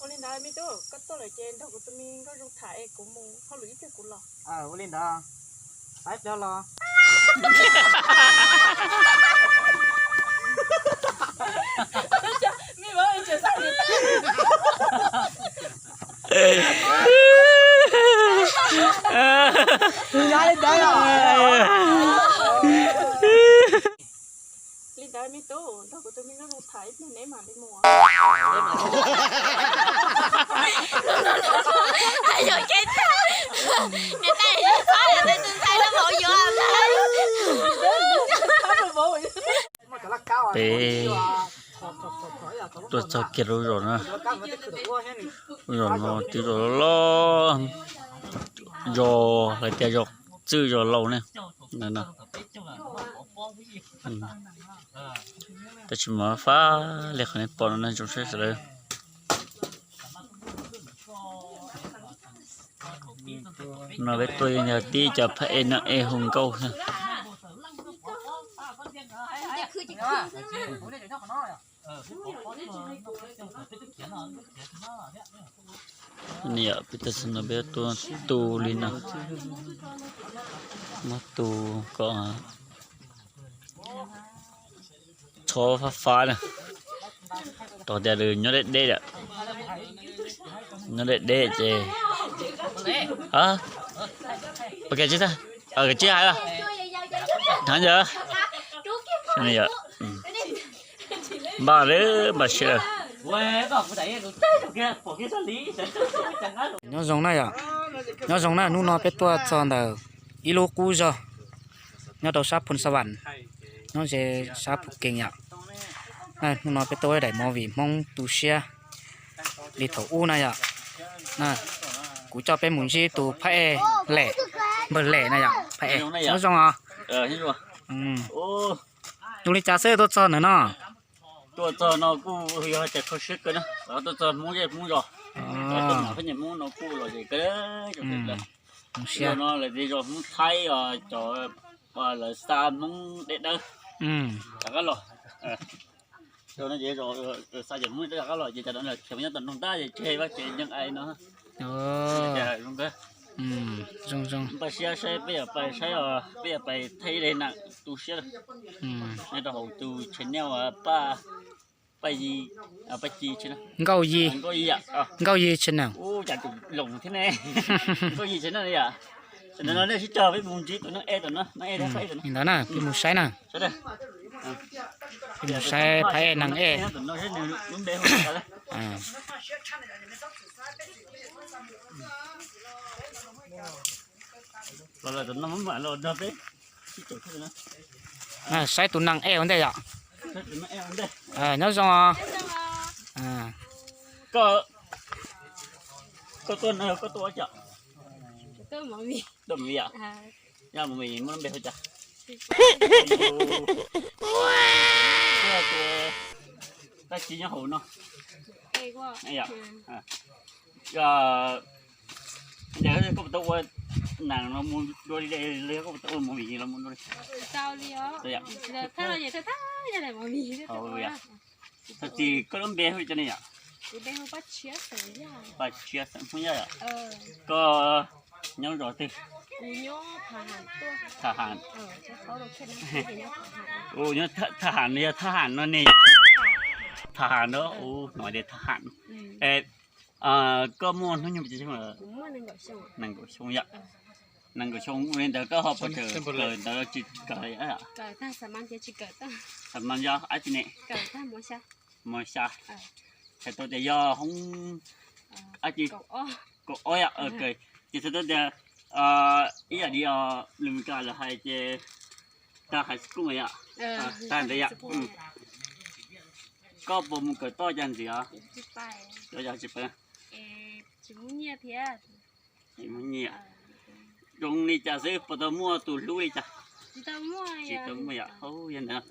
Ua li ntawd me tub, koj tuaj lawm ces nrog kuv tus me nkauj zoo tham es kuv mus hauj lwm ib pliag kuv los. Ua li ntawd, ib pliag los. Li ntawd me tub, nrog kuv tus me nkauj zoo tham ib pliag neb mam li mus. Peb tuaj txog kiag lub zos na, lub zos no twb zos loj, zos hais tias zos txwj zos laus ne. Tab sis mas fab li qhov nej pom no na zoo siab sawv daws. No peb tuaj yog tib cov phab ej noj ej hu nkauj xwb. Ni yom, peb tuaj txog no peb tuaj tu li no, muab tu kom txhob fab fab na, rau tias nws nyob deb deb lawm, nyob deb deb ces, ua ke tsis tag, tsis hais, hnav ntawd, npaj lawm npaj siab lawm. Nyob zoo na yom, nyob zoo na, hnub no peb tuaj txog ntawm ib lub qub zog nyob rau sab Phu Xa Vam, nyob ze sab Phu Kees yom. Hnub no peb tuaj ua daim movie Hmoob tu siab li thaum ub na yom. Kuv coj peb mus ntsib tus phab ej Lem, npawg Lem na yom, phab ej nyob zoo os. Zoo li cas xwb tuaj txog ntawm no? Tuaj txog no kuj yog tias kho siab kawg na, tuaj txog Hmoob zej Hmoob zos, tuaj nram peb niam Hmoob no kuj lom zem kawg. Zoo siab. Zos no lawv tias zos Hmoob Thaib os, cov lawv xa Hmoob deb dawb rov qab los. Zos no ces zos xa cov Hmoob deb dawb rov qab los ces cov no khiav nyob tom nroog ntab ces tseg vaj tsev neeg ai no. Zoo kawg. Zoo zoo. Npaj siab saib peb yuav pais saib os, peb yuav pais thaij ib daim neem tu siab nyob rau hauv tus channel Paj, Paj Yi, Paj Ci, Nkauj Yi, Nkauj Yi channel. Ub, cas tus loos thiab ne. Nkauj Yi channel yom. Tam sim no nej sib cog peb mus ntsib tus neeg ej tom no, neeg ej thiab phab ej tom no. Li ntawd na, peb mus saib na. Peb mus saib phab ej neeg ej. Los lawm tam no mam los nrog peb sib caum thiab na. Saib tus neeg ej ua ntej yom. Saib tus neeg ej ua ntej. Nyob zoo os. Koj, koj tuaj no koj tuaj ua cas? Tuaj mus yam. Yog mus muaj lub npe hu cas? Tab sis nyob hauv no. Yog, koj puas tau ua neem los mus dua li, koj puas tau ua movie los mus dua li? Txog txij koj lub npe hu li cas ne yom? Paj Tshiab xeem Hmoob Yaj yom. Koj nyob zos twg? Thaj Ham. Ua nyob Thaj Ham no yog Thaj Ham no ne? Thaj Ham no, ua hnov tias Thaj Ham. Koj muaj hnub nyoog pes tsawg xyoo lawm? Nees nkaum xyoo yom. Nees nkaum xyoo li ntawd koj ho puas kawm ntawv tsis kawm? Xam mas yog ab tsi ne? Mos xya. Txhais tau tias yog hoob ab tsi? Kaum ob yom. Ces txhais tau tias ib yam li lus Meskas lawv hais ces tag high school yom. Tag ntawd yom. Koj puas mus kawm toj cas ntxiv os? Tsis pais. Zoo li cas xwb, puas tau muaj tus hlub li cas? Tsis tau muaj yom. Yog ntawd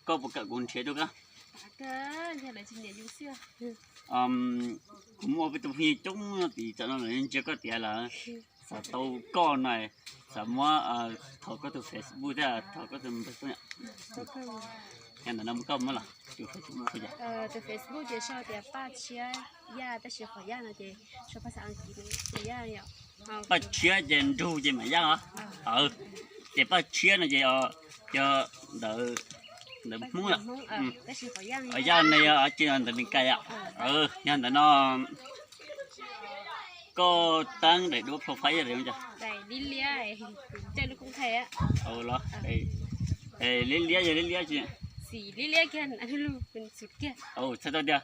koj puas kam kuv nrhiav rau koj? Kuv muaj peb tus phooj ywg coob no tim tsam no lawm, ntsia koj tiav lawm, xav tau koj na, xav muab thov koj tus Facebook thiab thov koj tus npe. Yog ntawm no koj muab los, tus Facebook ces sau tias Paj Tshiab Yaj, tab sis qhov Yaj no ces sau phaj xaj Askiv, Yaj yom. Paj Tshiab ces nrug ces mam Yaj os. Ces Paj Tshiab no ces yog ntawm, ntawm Hmoob yom. Yaj no yog tsis ntawm Meskas yom. Yog ntawm no koj teeb daim duab profile yog li cas? Liab liab yog liab liab tsis? Txhais tau tias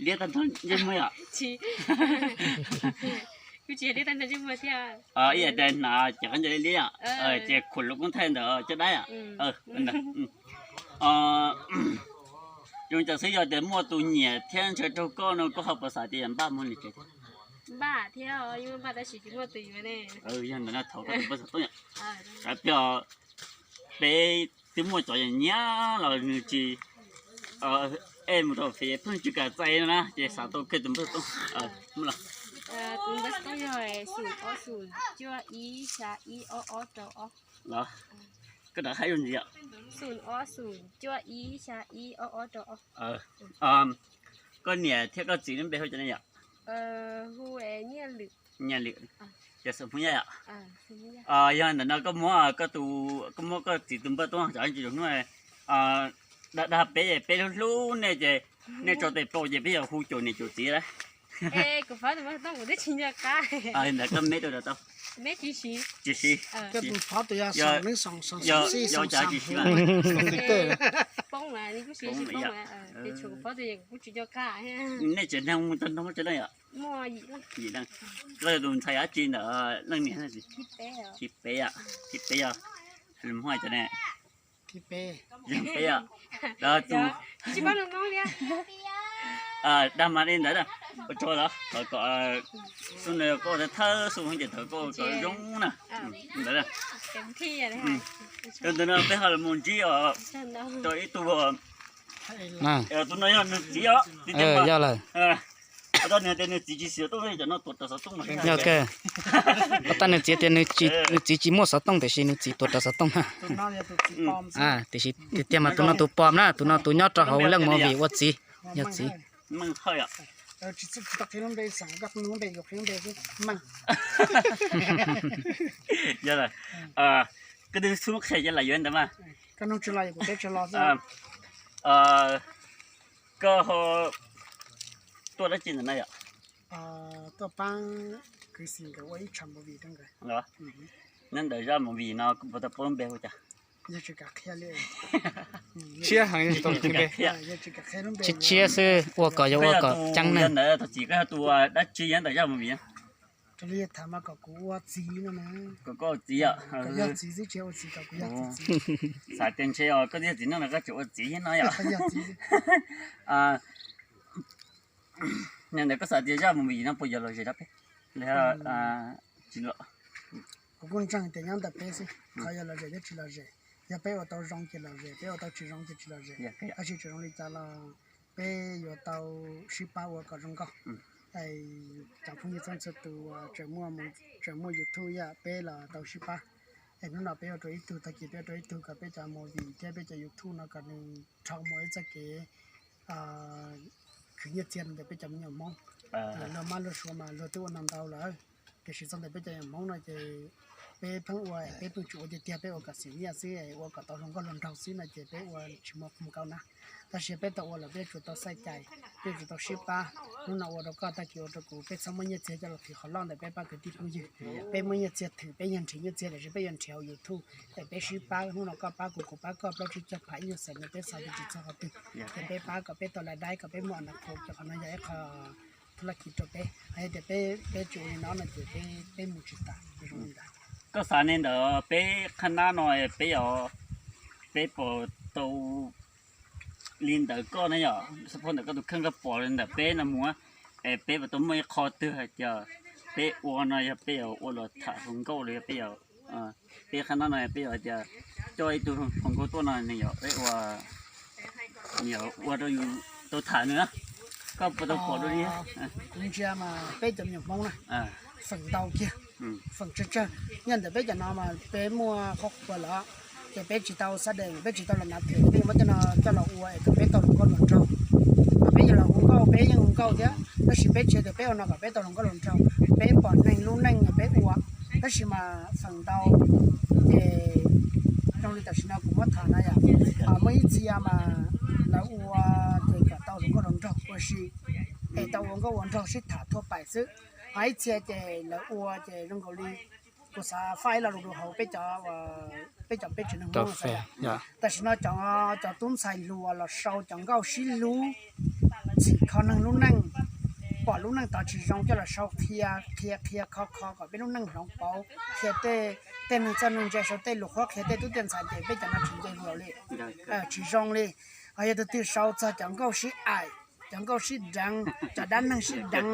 liab tag nrho ntsej muag yom. Ib yam tias hnav ces qhov ncauj liab liab yom, ces khuam lub koob thaij ntawm caj dab yom. Zoo cas xwb yog tias muaj tus nyiam thiab ntshaw raug koj no koj ho puas xav tias npaj muag nws tsev thiab? Npaj thiab, npaj tab sis tsis muaj tus yuav ne. Yog ntawm no thov koj tus npawb xov tooj yom. Peb twb muaj cov nyiam los nws tsis, es mus rau fev pheej tsis kam txais no na ces xav tau koj tus npawb xov tooj. Tus npawb xov tooj yog xum ob xum cuaj ib xya ib ob ob rau ob. Los, koj rov qab ib lus ntxiv yom. Xum ob xum cuaj ib xya ib ob ob rau ob. Koj niam thiab koj txiv lub npe hu ua cas ne yom? Nyiaj Lwm. Yog xeem Hmoob Yaj yom. Yog ntawm no koj muab koj tus, koj muab koj txiv tus npawb xov tooj, tsam ib hnub dag dag peb, peb hlub hlub nej ces nej tso tes paub ces peb yuav hu caum niam caum txiv lawm. Ntawm koj meb rau tau. Tsis siv. Nej tsev neeg mus tag nrho muaj tsev leej yom? Yim leej. Koj yog tus ntxhais dab tsi ntawm leej niam? Thib peb, thib peb yog. Hmoob cov ne? Thib peb. Dag mas li ntawd, ua tsaug los thov kom xub no koj thawj xub ces thov koj kom zoo na. Ntawd, ntawm no peb ho los mus ntsib os, rau ib tug, tus no yog nws txiv os. Yog lawm. Nws tias nws txiv tsis siv xov tooj, cov no tuav rawv xov tooj. Yog, tab nws txiv tias nws txiv tsis muaj xov tooj tiam sis nws txiv tuav rawv xov tooj na. Tiam sis tiag tiag mas tus no tus pom na, tus no tus nyob rau hauv leej movie ua txiv, yog txiv. Koj twb xub qhia ces lam yuav ntawd mas. Koj ho tuaj dab tsi ntawm no yom? Tuaj paab kwv xis nkawd ua ib tsha movie rau nkawd. Nyob ntawm zaj movie no kuv puas tau paub lub npe hu cas? Tshiab heev, tsis tau qhia lub npe. Tshiab tshiab xwb, ua kom yog ua kom ceeb na. Thaum txiv koj yog tus dab tsi nyob ntawm zaj movie? Raws li tham mas kom kuv ua txiv no na. Kom koj ua txiv yom? Kom yog txiv xwb, tsis ua txiv, kom kuv yog txiv. Xav tias ntshe koj yog txiv neej no koj tseem ua txiv no yom? Yog txiv. Yog ntawd koj xav tias zaj movie no puas yuav lom zem rau peb? Tsis, kuv kuj ntseeg tias nyob ntawm peb xwb, qhov yuav lom zem thiab tsis lom zem. Yog peb ua tau zoo ces lom zem, peb ua tau tsis zoo ces tsis lom zem. Tab sis txawm zoo li cas los peb yuav tau sib pab ua kom zoo nkauj. Cov phooj ywg txhua txhua tus uas tseem muaj YouTube yom, peb los tau sib pab. Es hnub no peb ua rau ib tug, tag kis peb ua rau ib tug, kom peb cov movie thiab peb cov YouTube no kom nws rho mus ib txoj kev khwv nyiaj txiag ntawm peb cov me nyuam Hmoob. Luag mab luag suav mas luag twb ua ntau ntau lawm, tiam sis txog ntawm peb cov me nyuam Hmoob no ces peb pheej ua, peb pheej tsis ua tiag tiag, peb ua kom xim nyiaj xwb, ua kom tau hluas nkauj hluas nraug xwb no ces peb ua tsis muaj moo kauj na. Tab sis peb tau ua los peb yuav tsum tau xaij cai, peb yuav tsum tau sib pab. Hnub no ua rau koj, tag kis ua rau kuv, peb txhob muab nyiaj txiag coj los thwm qhov loj ntawm peb pab kwv tij phooj ywg. Peb muab nyiaj txiag thwm, peb yog nrhiav nyiaj txiag los sis peb yuav nrhiav hauv YouTube, es peb sib pab, hnub no koj pab kuv, kuv pab koj, plaub tsib caug phav ib nyuag xees no peb xav tias tsis txog qhov twg, ces peb pab kom peb tau lais daib kom peb muaj nas khau, cov qhov no yog ib qho thub laj kis rau peb. Hos yog tias peb tsis ua li no no ces peb mus tsis tas zoo li ntawd. Koj xav li ntawd, peb qhab nab no peb, peb puas tau li ntawd koj ne yom? Xab phoj ntawm koj tus kheej koj pom li ntawm peb no mus, es peb puas tau muaj ib qho twg hais tias peb ua no yog peb yuav ua los tham hluas nkauj los yog peb yuav, peb qhab nab no peb yuav hais tias coj ib tug hluas nkauj tuaj no nws yuav, peb ua, nws yuav ua rau yus tau tham nws na. Koj puas tau pom dua li? Kuv ntsia mas peb cov me nyuam Hmoob na, feem ntau kiag, feem tsawg tsawg. Nyob ntawm peb cov no mas peb muaj qhov quav lawm, Ces peb tsis tau xab dees, peb tsis tau los nav them, peb yuav muab tej no coj los ua es kom peb tau hluas nkauj hluas nraug. Peb yuav los hu nkauj, peb yeej hu nkauj thiab, tab sis peb tsis hais tias peb ua no kom peb tau hluas nkauj hluas nraug. Peb pom neeg lub neej peb ua, tab sis mas feem ntau ces zoo li tam sim no kuv muab tham na yom, muaj ib txhia mas lawv ua ces kom tau hluas nkauj hluas nraug ua si, es tau ua nkauj ua nraug sib tham thuaj pais xwb. Ho ib txhia ces lawv ua ces zoo nkaus li kuv xav faib ib lo lus rau hauv peb cov, peb cov peb tsev neeg Hmoob. Tam sim no cov, cov tub ntxhais hluas los sau cov nkauj sib hlub, txhim kho neeg lub neej, pom lub neej tod tsis zoo coj los sau qhia, qhia qhia kho kho kom peb lub neej hloov pauv, qhia tej, tej neeg txawj neeg ntse, sau tej lus qhuab qhia tej tub tej ntxhais ces peb cov no tsis nce views li, tsis zoo li. Ho yog tus twg sau txog cov nkauj sib aim, cov nkauj sib deev, cov dab neeg sib deev,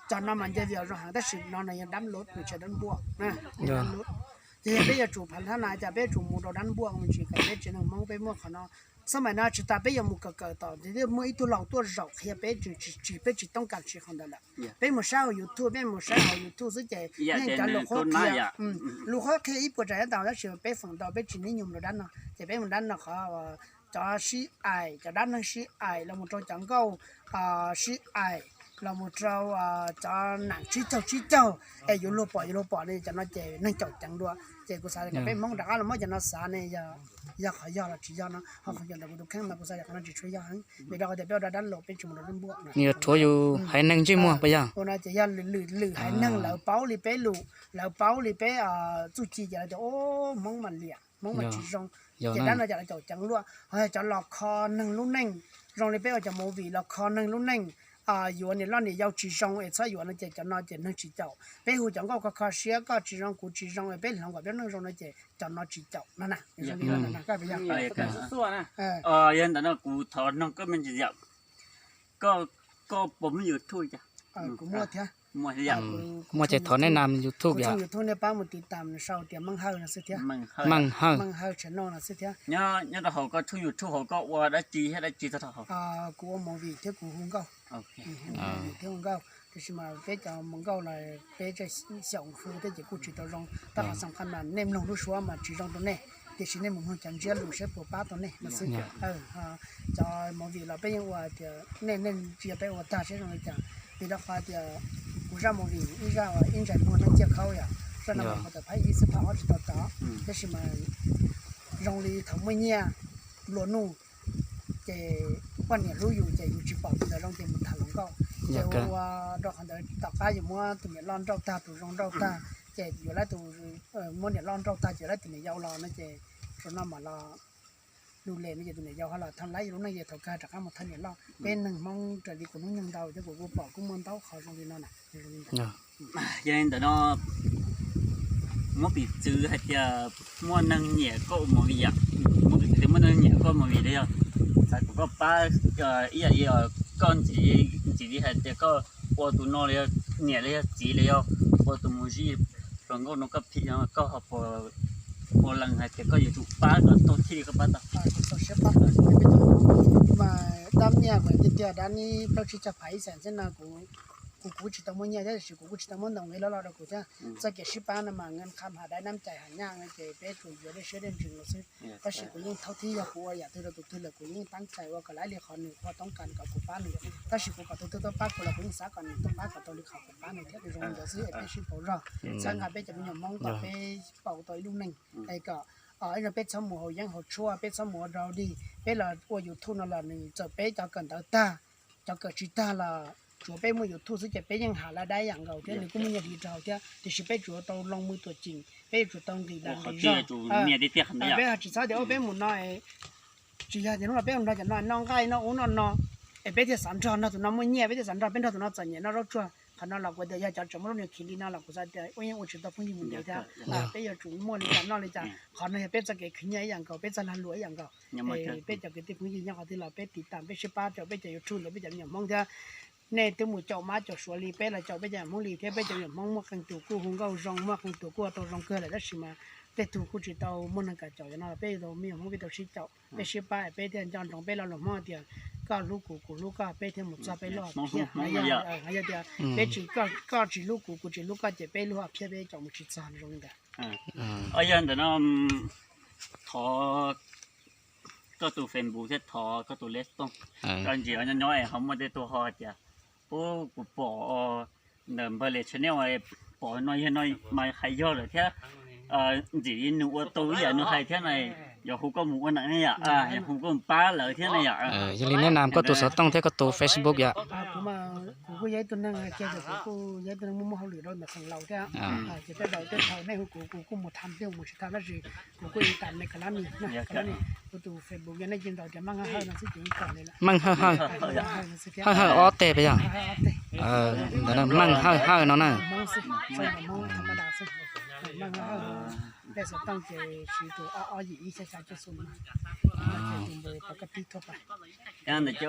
cov no mas nce views zoo heev, tab sis no no yog dab lub, nws tsis yog dab npuaj. Ces yog peb yuav tsum phav thab na, cas peb yuav tsum mus rau dab npuaj me ntsis kom peb tsev neeg Hmoob peb muaj qhov no. Xab maim no tsis tas peb yuav mus kawm kawm tom, ces muaj ib tug laus tuaj zaum qhia peb, tsis, peb tsis toob kas siv qhov ntawd lawm. Peb mus saib hauv YouTube, peb mus saib hauv YouTube xwb ces yeej cov lus qhuab qhia, lus qhuab qhia ib puas tsav yab tau, tab sis peb feem ntau peb tsis nib nyuag mus rau dab no, ces peb mus dab no qhov cov sib aim, cov dab neeg sib aim los mus rau cov nkauj sib aim, los mus rau cov nam tsib caug tsib caug, es yuav luag pom yuav luag pom li cov no ces neeg caum ceev dua. Ces kuv xav kom peb Hmoob rov qab los muab cov no xav ne, yog qhov yog los tsis yog no, ho qhov yog ntawm kuv tus kheej mas kuv xav kom qhov no tsis tshua yog heev, vim rau qhov tias peb ua rau dab laug peb tsis mus rau dab npuaj no. Ua no ces yog lwm lwm haiv neeg lawv paub li peb lus, lawv paub li peb txuj ci ces lawv tias, o, Hmoob mas liam, Hmoob mas tsis zoo, ces dab no ces lawv caum ceev luaj. Ho yog cov los kho neeg lub neej, zoo li peb ua cov movie los kho neeg lub neej, yuav niam loj niam yau tsis zoo es txhob yuav no ces cov no ces neeg tsis caum. Peb hu cov nkauj kho kho siab koj tsis zoo kuv tsis zoo es peb hloov kom peb lub neej zoo no ces cov no tsis caum no na. Yog ntawm no kuv thov noog koj me ntsis yom, koj puas muaj YouTube? Kuv muaj thiab. Muaj ces thov nej nam YouTube yom. YouTube nej pab mus tiv tam sau tias Meej Hawj no xwb thiab. Meej Hawj, Meej Hawj channel no xwb thiab. Nyob rau hauv koj tshooj YouTube hauv koj ua dab tsi thiab dab tsi txog rau hauv? Kuv ua movie thiab kuv hu nkauj. Hu movie thiab hu nkauj, tiam sis mas peb cov mus nkauj los peb xyaum hu thiab ces kuj tsis tau zoo. Tab qhov xam qhov mas nej mloog lub suab mas tsis zoo rau nej, tiam sis nej mus mloog cov ntsiab lus saib puas pab tau nej no xwb. Cov movie los peb yeej ua tias nej, nej ntsia peb ua tag seb zoo li cas. Vim rau qhov tias kuv zaj movie ib zaj ib ntsais muag neeg ciaj khaub yom, zaj no mas qhov tawm phab ib xwb phab ob tsis tau tod, tab sis mas zoo li thaum muaj nyiaj nplua nuj ces poj niam hlub yus ces yus tsis pom tus ntawd zoo ces mus tham hluas nkauj. Ces ua rau qhov ntawd tom qab yus muab tus niam loj nrauj tag tus zoo nrauj tag ces yuav lawv tus, muab niam loj nrauj tag ces yuav lawv tus niam yau los no ces zaum no mam los lus lem no ces tus niam yau ho los thaj laib yus lub neej ces thaum kawg rov qab mus thaj niam loj. Peb neeg Hmoob raws li kuv hnub nyoog ntau thiab kuv kuj pom kuj muaj ntau qhov zoo li no na. Yog li ntawm no muab piv txwv hais tias muaj neeg nyiam koj ua movie yom, muab piv txwv tias muaj neeg nyiam koj ua movie li yog, xav kom koj pab ib yam li koj ntxiv, ntxiv li hais tias koj ua tus no li yog niam li yog txiv li yog ua tus mus zij hluas nkauj no koj phim no koj ho puas, puas lees hais tias koj yuav tsum pab kom tau thiaj li koj pab tau? Mas dab nyiaj kuv tiag tiag dab nib plaub tsib caug phav ib xees xwb no kuv, kuv kuj tsis tau muaj nyiaj thiab tiam sis kuv kuj tsis tau muab ntau nqi loj loj rau kuv thiab. Txoj kev sib pab no mas nqi qha ham dai nab cai ham nyaj no ces peb tsuas yuav dej siab dej ntsws los xwb. Tab sis kuv yeej thaub thib yog kuv ua yam twg rau tus twg lawm kuv yeej tab cai ua kom laiv li qhov nws qhov toob kas kom kuv pab nws. Tab sis kuv kom tus twg tuaj pab kuv los kuv yeej xav kom nws tuaj pab kom tau li qhov kuv pab nws thiab. Zoo li ntawd xwb es peb sib paub zog, txhawb nqa peb cov me nyuam Hmoob kom peb paub tau ib lub neej es kom ib no peb txhob mus haus yeeb haus tshuaj, peb txhob mus ua rau dig, peb los ua YouTube no los nws txawm peb cov kawm ntawv tag, cov kawm tsis tag los tsuav peb muaj YouTube xwb ces peb yeej ham lawv dab yam nkaus thiab nws kuj muaj nyiaj hli rau thiab. Tiam sis peb tsuas tau loo mw tuam ceem, peb yuav tsum tau nqis dag nqis zog. Peb ho tsis txhob tias ua peb mus no tsis yog tias hnub no peb mus nrog cov no noj nqaij noj ub noj no es peb thiaj xav nrog, nrog tus no muaj nyiaj peb thiaj xav nrog, peb nrog tus no txom nyem noj zaub tsuag. Qhov no los kuv tias yog cov tseem muaj lub niag khib li no los kuv xav tias ua yeej ua tsis tau phooj ywg mus ntev thiab. Peb yuav tsum muaj li cas noj li cas, qhov no yog peb txoj kev khwv nyiaj ib yam nkaus, peb txoj lag luam ib yam nkaus. Peb cov kwv tij phooj ywg nyob qhov twg los peb tiv tam peb sib pab rau peb cov YouTube ntawd peb cov me nyuam Hmoob thiab. Nej twb mus caum mab caum suav li peb los caum peb cov Hmoob li thiab peb cov me nyuam Hmoob muaj qee tus kuj hu nkauj zoo, muaj qee tus kuj ua tau zoo kawg lawm tab sis mas tej tug kuj tsis tau muaj neeg kam caum, yog no peb tau me nyuam Hmoob peb tau sib caum, peb sib pab peb thiaj nco ntsoov peb lo lus Hmoob tias koj hlub kuv kuv hlub koj peb thiaj mus txog peb lub hom phiaj. Yog tias peb tsis, koj tsis hlub kuv kuv tsis hlub koj ces peb lub hom phiaj peb caum mus tsis txog zoo li ntawd. Yog ntawm no thov koj tus Facebook thiab thov koj tus lej tooj. Koj ntsia nyob nyob es ho muaj tej tug ho hais tias, ub, kuv pom ntawm npawg li channel pom no yog no mas hais yog lawm thiab, ntxim li nws ua tau ib yam nws hais thiab na, yuav hu koj mus ua neej ne yom, yuav hu koj mus pab lawv thiab ne yom. Yog li neb nam koj tus xov tooj thiab koj tus Facebook yom. Kuv kuj yog ib tug neeg kiag, kuv kuj yog ib tug neeg muaj muaj hauj lwm rau ntawm feem laus thiab, ces tej zaum tej thaum nej hu kuv, kuv kuj mus tham tej mus tsis tham dab tsi, kuv kuj ib tam me ka lab ni, kuv tus Facebook yog nej cia ntaus tias Meej Hawj Hawj no xwb ces kom li lawm. Meej Hawj Hawj, Hawj Hawj ob teg puas yog? Ntawm no Meej Hawj Hawj no na. Meej Hawj Hawj, lej xov tooj ces siv tus ob ob yim ib xya xya cuaj xu no, ces tus npawg pov koj pib thuaj pais. Ntawd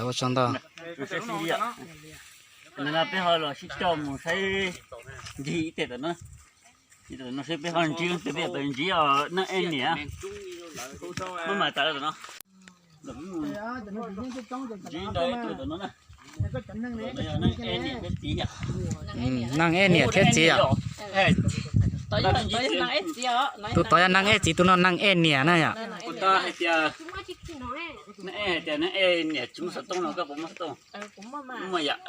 ua tsaug ntau. Peb ho los sib coj mus saib ncig ib teg tom no, saib peb ho ntsib, peb peb ntsib Neej Ej niam. Muab mas tas tom no. Ntsib ntau ib tug tom no na. Neej Ej niam thiab txiv. Neej Ej niam thiab txiv yom. Tus tod yog Neej Ej txiv, tus no Neej Ej niam na yom. Hais tias Neej Ej hais tias Neej Ej niam tsis muaj xov tooj no koj puas muaj xov tooj? Muaj yom.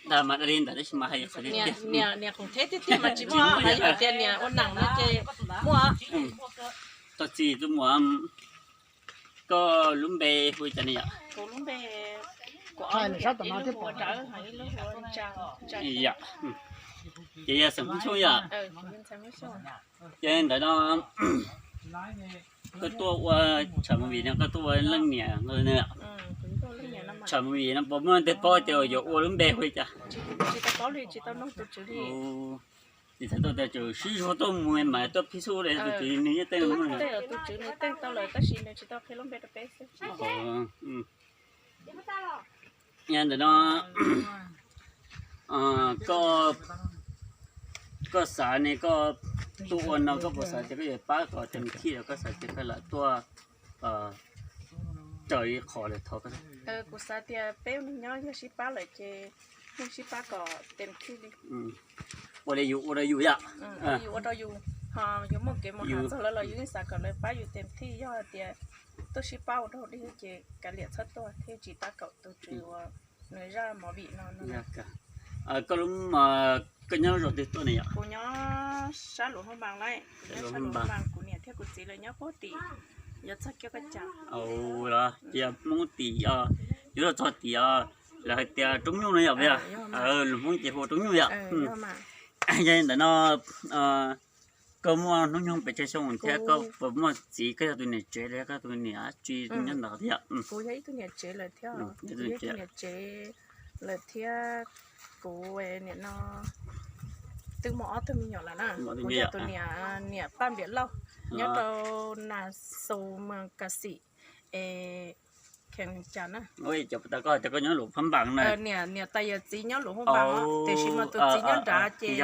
Dag mas dag li ntawd tab sis mas hais qhov tiag tiag. Niam qhov tiag tiag mas tsis muaj, hais tias niam ua neej no ces muaj. Tau txiv tus muam, koj lub npe hu li cas ne yom? Ces yog xeem Hmoob Xyooj yom? Ces ntawm no koj tuaj ua tshav movie no koj tuaj ua leej niam no? Tshav movie no puas muaj tej paub tias yuav ua lub npe hu li cas? Tsis tau paub li, tsis tau noog tus tswv li. Tsis tau tias tswv sib zog tuaj mus mas tuaj phib xub li tus tswv nws yeej teej. Tus tswv nws teej tau lawm tab sis nws tsis tau qhia lub npe rau peb xwb. Yog ntawm no koj xav ne, koj tuaj ua no koj puas xav tias koj yuav pab kom tes thij los koj xav tias koj lam tuaj raws li qhov lawv thov koj? Kuv xav tias peb ua neeg nyob yog sib pab lawm ces yeej sib pab kom tes thij li. Ua li yus ua rau yus yom. Ua li yus ua rau yus, ho yuav muaj kev mus hais txog lawv los yus yeej xav kom lawv pab yus tes thij. Yog hais tias tuaj sib pab ua rau deb ces kav liam txhob tuaj thiab tsis pab kom tus tswv uas nws zaj movie no. Koj lub, koj nyob zos twg tuaj ne yom? Kuv nyob sab Luam Hmoob Npas lawm, kuv nyob sab Luam Hmoob Npas, kuv niam thiab kuv txiv lawv nyob puag tim, yuav txog kiag koj cas. Ua los cia Hmoob tim, yuav txog tim, lawv hais tias Roob Nyuj no yom, puas yog? Lus Hmoob ces hu ua Roob Nyuj yom. Yog li ntawd no koj muaj hnub nyoog pes tsawg xyoo thiab koj puas muaj txiv, koj yog tus niam tsev los yog koj tus niam dab tsi nyob ntawd thiab? Kuv yog ib tug niam tsev lawm thiab, kuv yog ib tug niam tsev lawm thiab. Kuv nim no twb muaj ob tug me nyuam lawm na. Kuv yog tus niam, niam Paj Npiam Lauj, nyob rau Nas Xus Moos Kas Xim es Khees Cas na. Niam tais yawm txiv nyob Luam Hmoob Npas, tiam sis mas tus txiv nyob nrad ces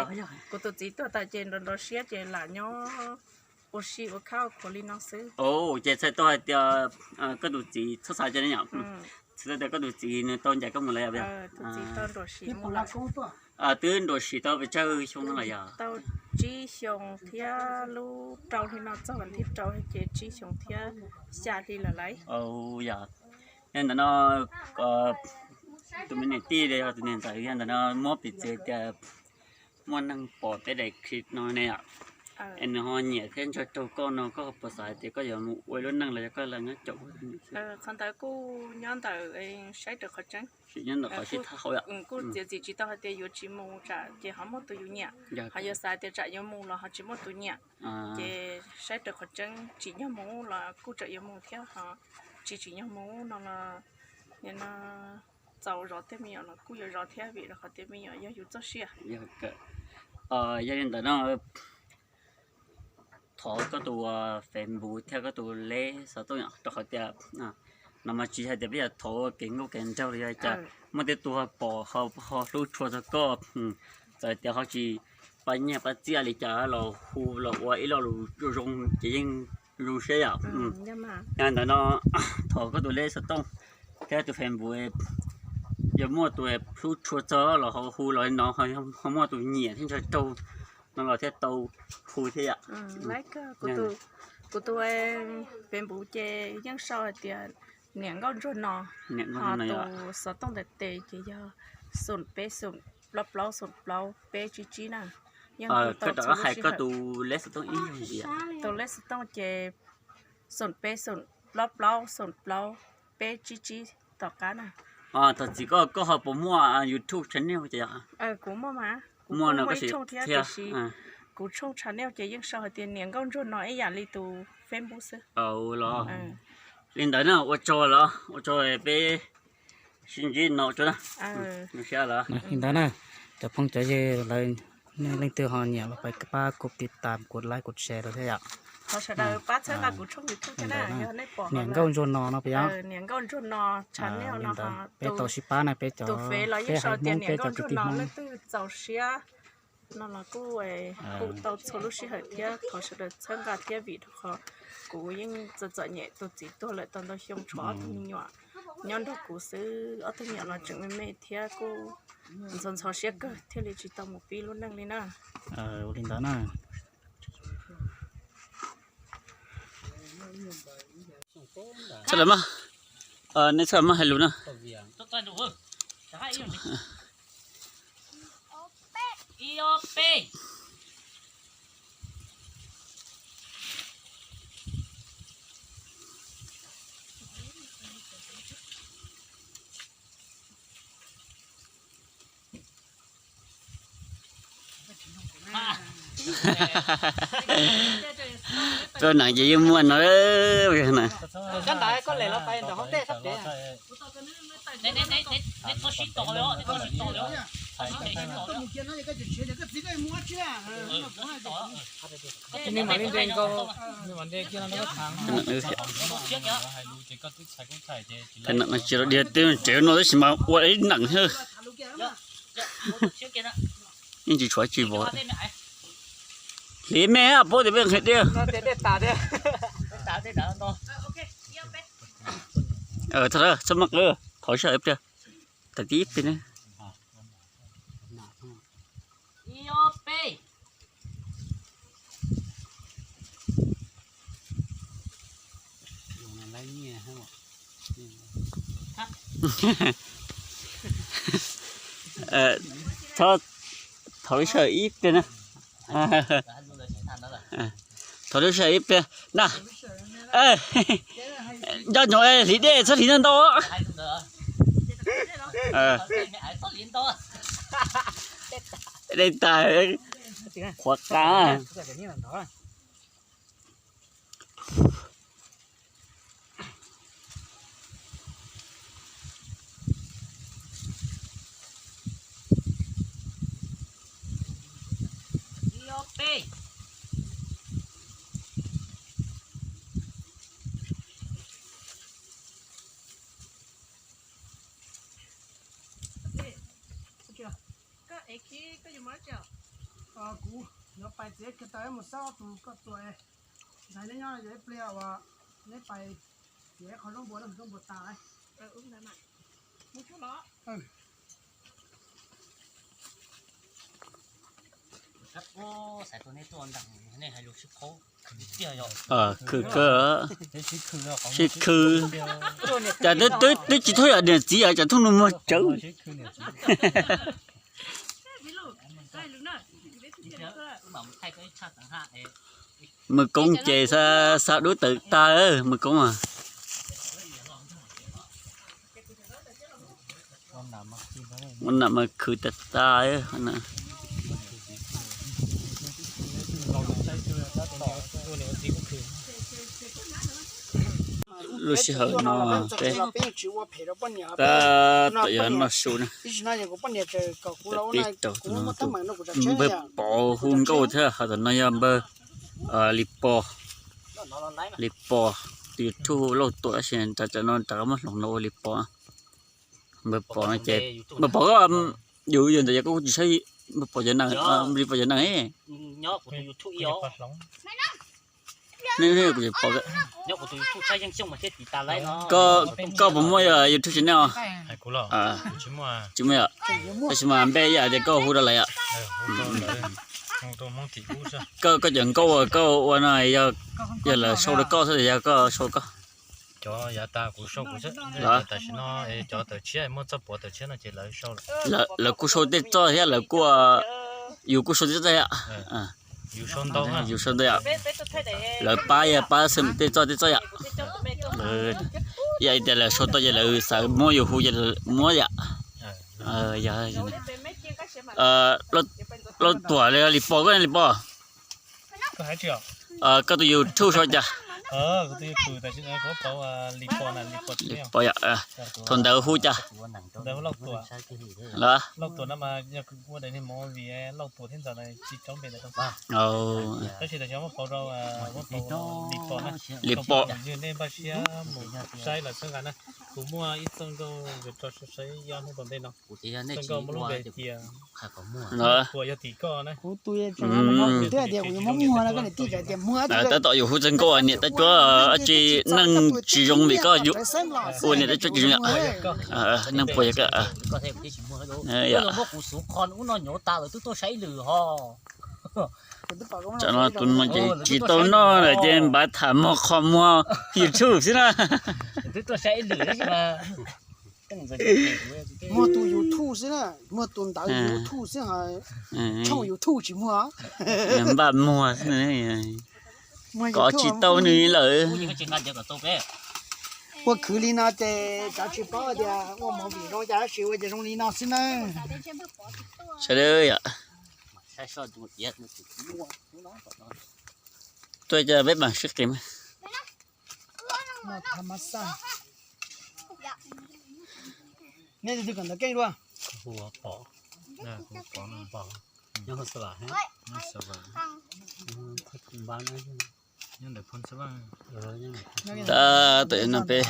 kuv tus txiv tuag tas ces nrov nrov siab ces lam nyob ua si ua khab ua khuav li no xwb. Ces txhais tau hais tias koj tus txiv txhob xav tias, txhais tau tias koj tus txiv nws tau ncaim koj mus lawm. Twb nrog sim tau pes tsawg xyoo no los yog? Tau tsib xyoos thiab lub rau hli no txog vas thib rau ces tsib xyoos thiab xya hli lawm lauj. Yog, yog ntawm no tus me niam tij los yog tus niam ntxawm yog ntawm no muab piv txwv tias muaj neeg pom peb daim clip no ne, es nws ho nyiam thiab ntshaw raug koj no, koj puas xav hais tias koj yuav mus ua ib lub neej los yog koj lam nyob caum? Qhov ntawd kuj nyob ntawm saib raws qhov tseeb. Kuj txiav txim tsis tau hais tias yuav tsis mus tsam ces ho muaj tus yus nyiam, ho yuav xav tias tsam yuav mus los ho tsis muaj tus nyiam. Ces saib raws qhov tseeb, tsim nyog mus los kuj tsam yuav mus thiab, ho tsis tsim nyog mus no los nim no txaus zov tej me nyuam los kuj yuav zov thiab vim rau qhov tias me nyuam yog yus txoj sia. Yog li ntawd no thov koj tus Facebook thiab koj tus lej xov tooj rau qhov tias no mas tsis hais tias peb yog thov kev nkauj kev nraug los yog cas, muaj tej tus ho pom ho hlub tshua txog koj, txawm tias ho tsis pab nyiaj pab txiaj li cas los hu los ua ib lo lus zoo zoo ces yeej zoo siab yom. Yog ntawd no thov koj tus lej xov tooj thiab tus Facebook, yog muaj tus hlub tshua txog los ho hu los no ho muaj tus nyiam thiab ntshaw raug no los thiaj tau phu thiab yom. Kuv tus Facebook ces yeej sau hais tias niam nkauj ntsuag no, ho tus xov tooj ntawm tes ces yog xoom peb xoom plaub plaub xoom plaub peb tsib tsib na. Yeej rov qab hais koj tus leb xov tooj ib yam. Tus leb xov tooj ces xoom peb xoom plaub plaub xoom plaub peb tsib tsib tom qab na. Thaum txiv koj, koj ho puas muaj YouTube channel ces? Kuv muaj mas, kuv muaj no koj sim thiab, tiam sis kuv tshooj channel ces yeej sau hais tias niam nkauj ntsuag no ib yam li tus Facebook xwb. Los li ntawd na, ua tsaug los ua tsaug, peb sib ntsib no tso. Li ntawd na, cov phooj cov ywg lawv, nej leej twg ho nyiam los pab kuv tiv tam, kuv like, kuv share rau thiab yom. Thov sawv daws pab txhawb nqa kuv tshooj YouTube thiab na, yog nej pom niam nkauj ntsuag no no puas yog? Niam nkauj ntsuag no channel no, peb tau sib pab na, peb cov, tus fev los yeej sau tias niam nkauj ntsuag no, leej twg txaus siab no los kuj hu tau txhua lub sij hawm thiab. Thov sawv daws txhawb nqa thiab, vim rau qhov kuv yeej txom txom nyem, tus txiv tuag lawm tau ntau xyoo, tshuav ob tug me nyuam nyob nrog kuv xwb, ob tug me nyuam los tseem me me thiab kuj ntxhov ntxhov siab kawg thiaj li tsis tau mus pib lub neej li na. Ua li ntawd na. Txhob lawm mas, nej txhob lawm mas hais lus na. Tuaj neem ces yeej muaj no. Tsis los diav teb tsev no tab sis mas ua ib neem xwb. Yeej tsis tshuav tsis vov. Hliv me paub tias peb hliv tiag. Txhob maj qw, thov sawv ib pliag, tawm tib pliag. Thov lub sij hawm ib pliag na. Thov lub sij hawm ib pliag na. Nco ntsoov hliv dej txhob hliv ntau ntau. Dej tas, qhuav qab. Kuv yuav pais txiav kiag taws mus xauj tus koj tua. Ntxhais neb nyob yog ib pliag uas neb pais txiav qhov zaub npua, zaub npua tas lawm. Khwv kawg, sib khwv. Cas twb tsis thooj yam niam txiv, cas thooj nus muag tsawv. Mws koob ces xa dub tawm tag, mws koob. Ua nam mas khwv tas tas. Lub sij hawm no peb tab tom yuav noj su na. Peb tau npawg Pov hu nkauj thiab, ho tam no yog npawg Lis Pos, Lis Pos, tus YouTube Lauj Tuam tab sis tam no rov qab muab hloov no ua Lis Pos. Npawg Pov no ces, npawg Pov, yus yog ntawd yog koj kuj tsis saib npawg Pov cov neeg, Lis Pos cov neeg. Koj puas muaj YouTube channel? Tsis muaj yom, tab sis mas npe yam tias koj hu rau lawv yom. Koj, koj cov nkauj uas koj ua no yog, yog lawv sau rau koj xwb los yog koj sau koj? Cov yav tas kuv sau kuv xwb. Tam sim no cov tawm tshiab muaj txoj puav tawm tshiab no ces lawv sau lawm. Lawv kuj sau tej txoj thiab lawv kuj, yus kuj sau tej txoj yom. Yus sau ntau, yus sau ntau yom. Lawv pab yog pab xwb tej txoj tej txoj yom. Yog tias lawv sau tau ces lawv xav muab yus hu ces muab yom. Yog, Lauj Tuam li Lis Pos, koj Lis Pos, koj tus YouTube sau cas? Lis Pos yom. Thaum ntawd hu cas? Lauj Tuam. Lis Pos. Kuv muaj ib txoj nkauj yuav tso saib ib hnub tom ntej no. Txoj nkauj muaj lub npe tias Tuam yog tim koj na. Tab tom yus hu txoj nkauj niam tab cuab dab tsi, neeg tsis zoo vim koj ua niam tab cuab tsis zoo yom. Neeg puas yog koj? Tsam no tus no ces tsis tau noj lawm ces npav tham mog qhov muag YouTube xwb na. Muag tus YouTube xwb na, muag tus ntawv YouTube xwb, tshooj YouTube tsis muag. Npaj muag xwb, kov tsis tau nws lawm. Ua khwv li no ces cov tsis paub tias ua movie zoo cas tab sis ua ces zoo li no xwb na. Sawv daws yom, tuaj coj peb mam sib qis. Nej tus twg kawm ntawv keej dua? Tab tom no peb,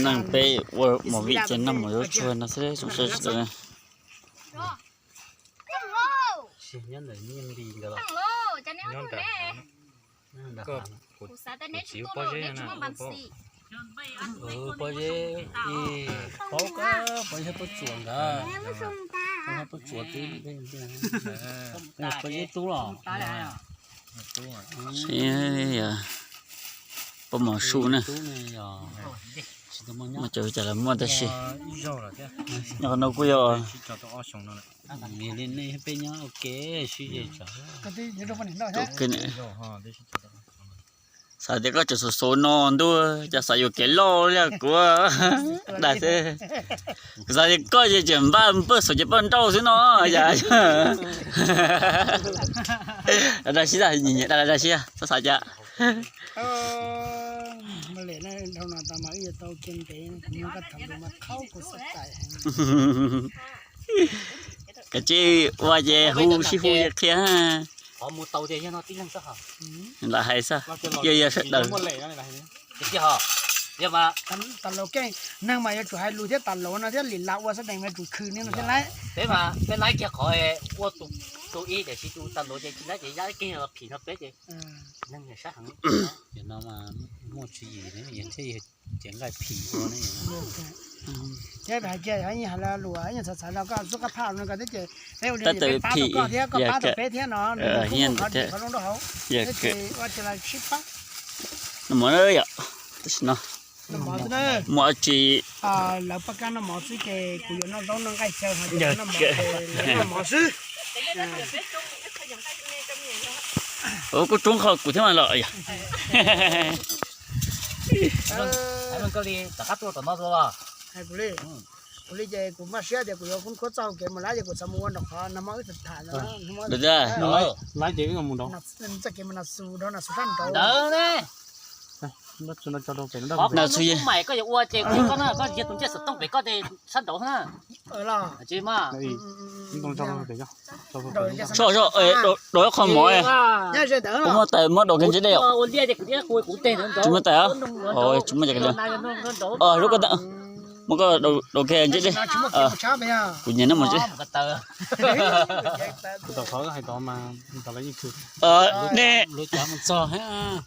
neej peb ua movie ces noj mov yuav tshuaj no xwb, zoo siab tsis tau. Pob zeb, pob zeb, pob zeb tuaj tsuam ntawd, pob tsuam twb, pob zeb tub los. Pob mov su na. Muaj cov cas los muaj tab sis nyob qhov no kuj yog. Peb nyob ua ke sib ze tsam. Xav tias koj tseem xav xav no ntuj, cas xav yuav kev loj li kuv dag xwb. Kuv xav tias koj ces tseem npaj paj xauv ces paj nrauj xwb no. Yog dag sib, dag sib, txhob xav cas. Kav tsij ua ces hu sib hu qhia. Lam hais xwb, yog yog sawv daws. Neeg mas yuav tsum hais lus thiab tas lus no thiab li lam ua sab dees mas yuav tsum khwv li no thiab lawm. Peb mas peb laib kiag qhov ua tus ib tiam sis tus tas lus ces tsis laib ces yab ib keeg los phim no peb ces neeg sab heev. Muaj tswv yim thiaj yog cev nqaij phim ua ne. Thiab hais kiag yog ib nyuag hais lus ib nyuag txhav txhav los koj xub qab phaj no ko thiab ces peb ua li peb pab tau koj thiab koj pab tau peb thiab no, nws kuj muaj qhov dim qhov zoo rau hauv. Ua ces los sib pab. Noj mov yom, tam sim no muaj dab tsi? Lawv pab kab noj mov xwb ces kuv yuav noj zaub noj nqaij xyaw, ho noj mov xwb. Kuj rub qho kuv thiab mas los yom. Hais kuv li, kuv li ces kuv maj siab tias kuv yuav khub khuab txoj hau kev mus lawm ces kuv txhob mus ua nraum qhov no mog, wb tham tham. Txoj kev mus Nas Xus, Nas Xus sab nraud. Nas Xus, koj yuav ua ces koj yog tus ncej xov tooj pem koj sab nraud na. Tso, tso, daus ib qho mov. Kuv muaj tais muab daus kiag ntsej dej os. Tsis muaj tais os. Tsis muaj tais. Lub ko, muab koj daus kiag ntsej dej. Kuv nyiam noj mov ntsej dej. Nej,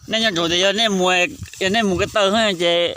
nej nco ntsoov tias yog nej mus, yog nej mus ko taw ces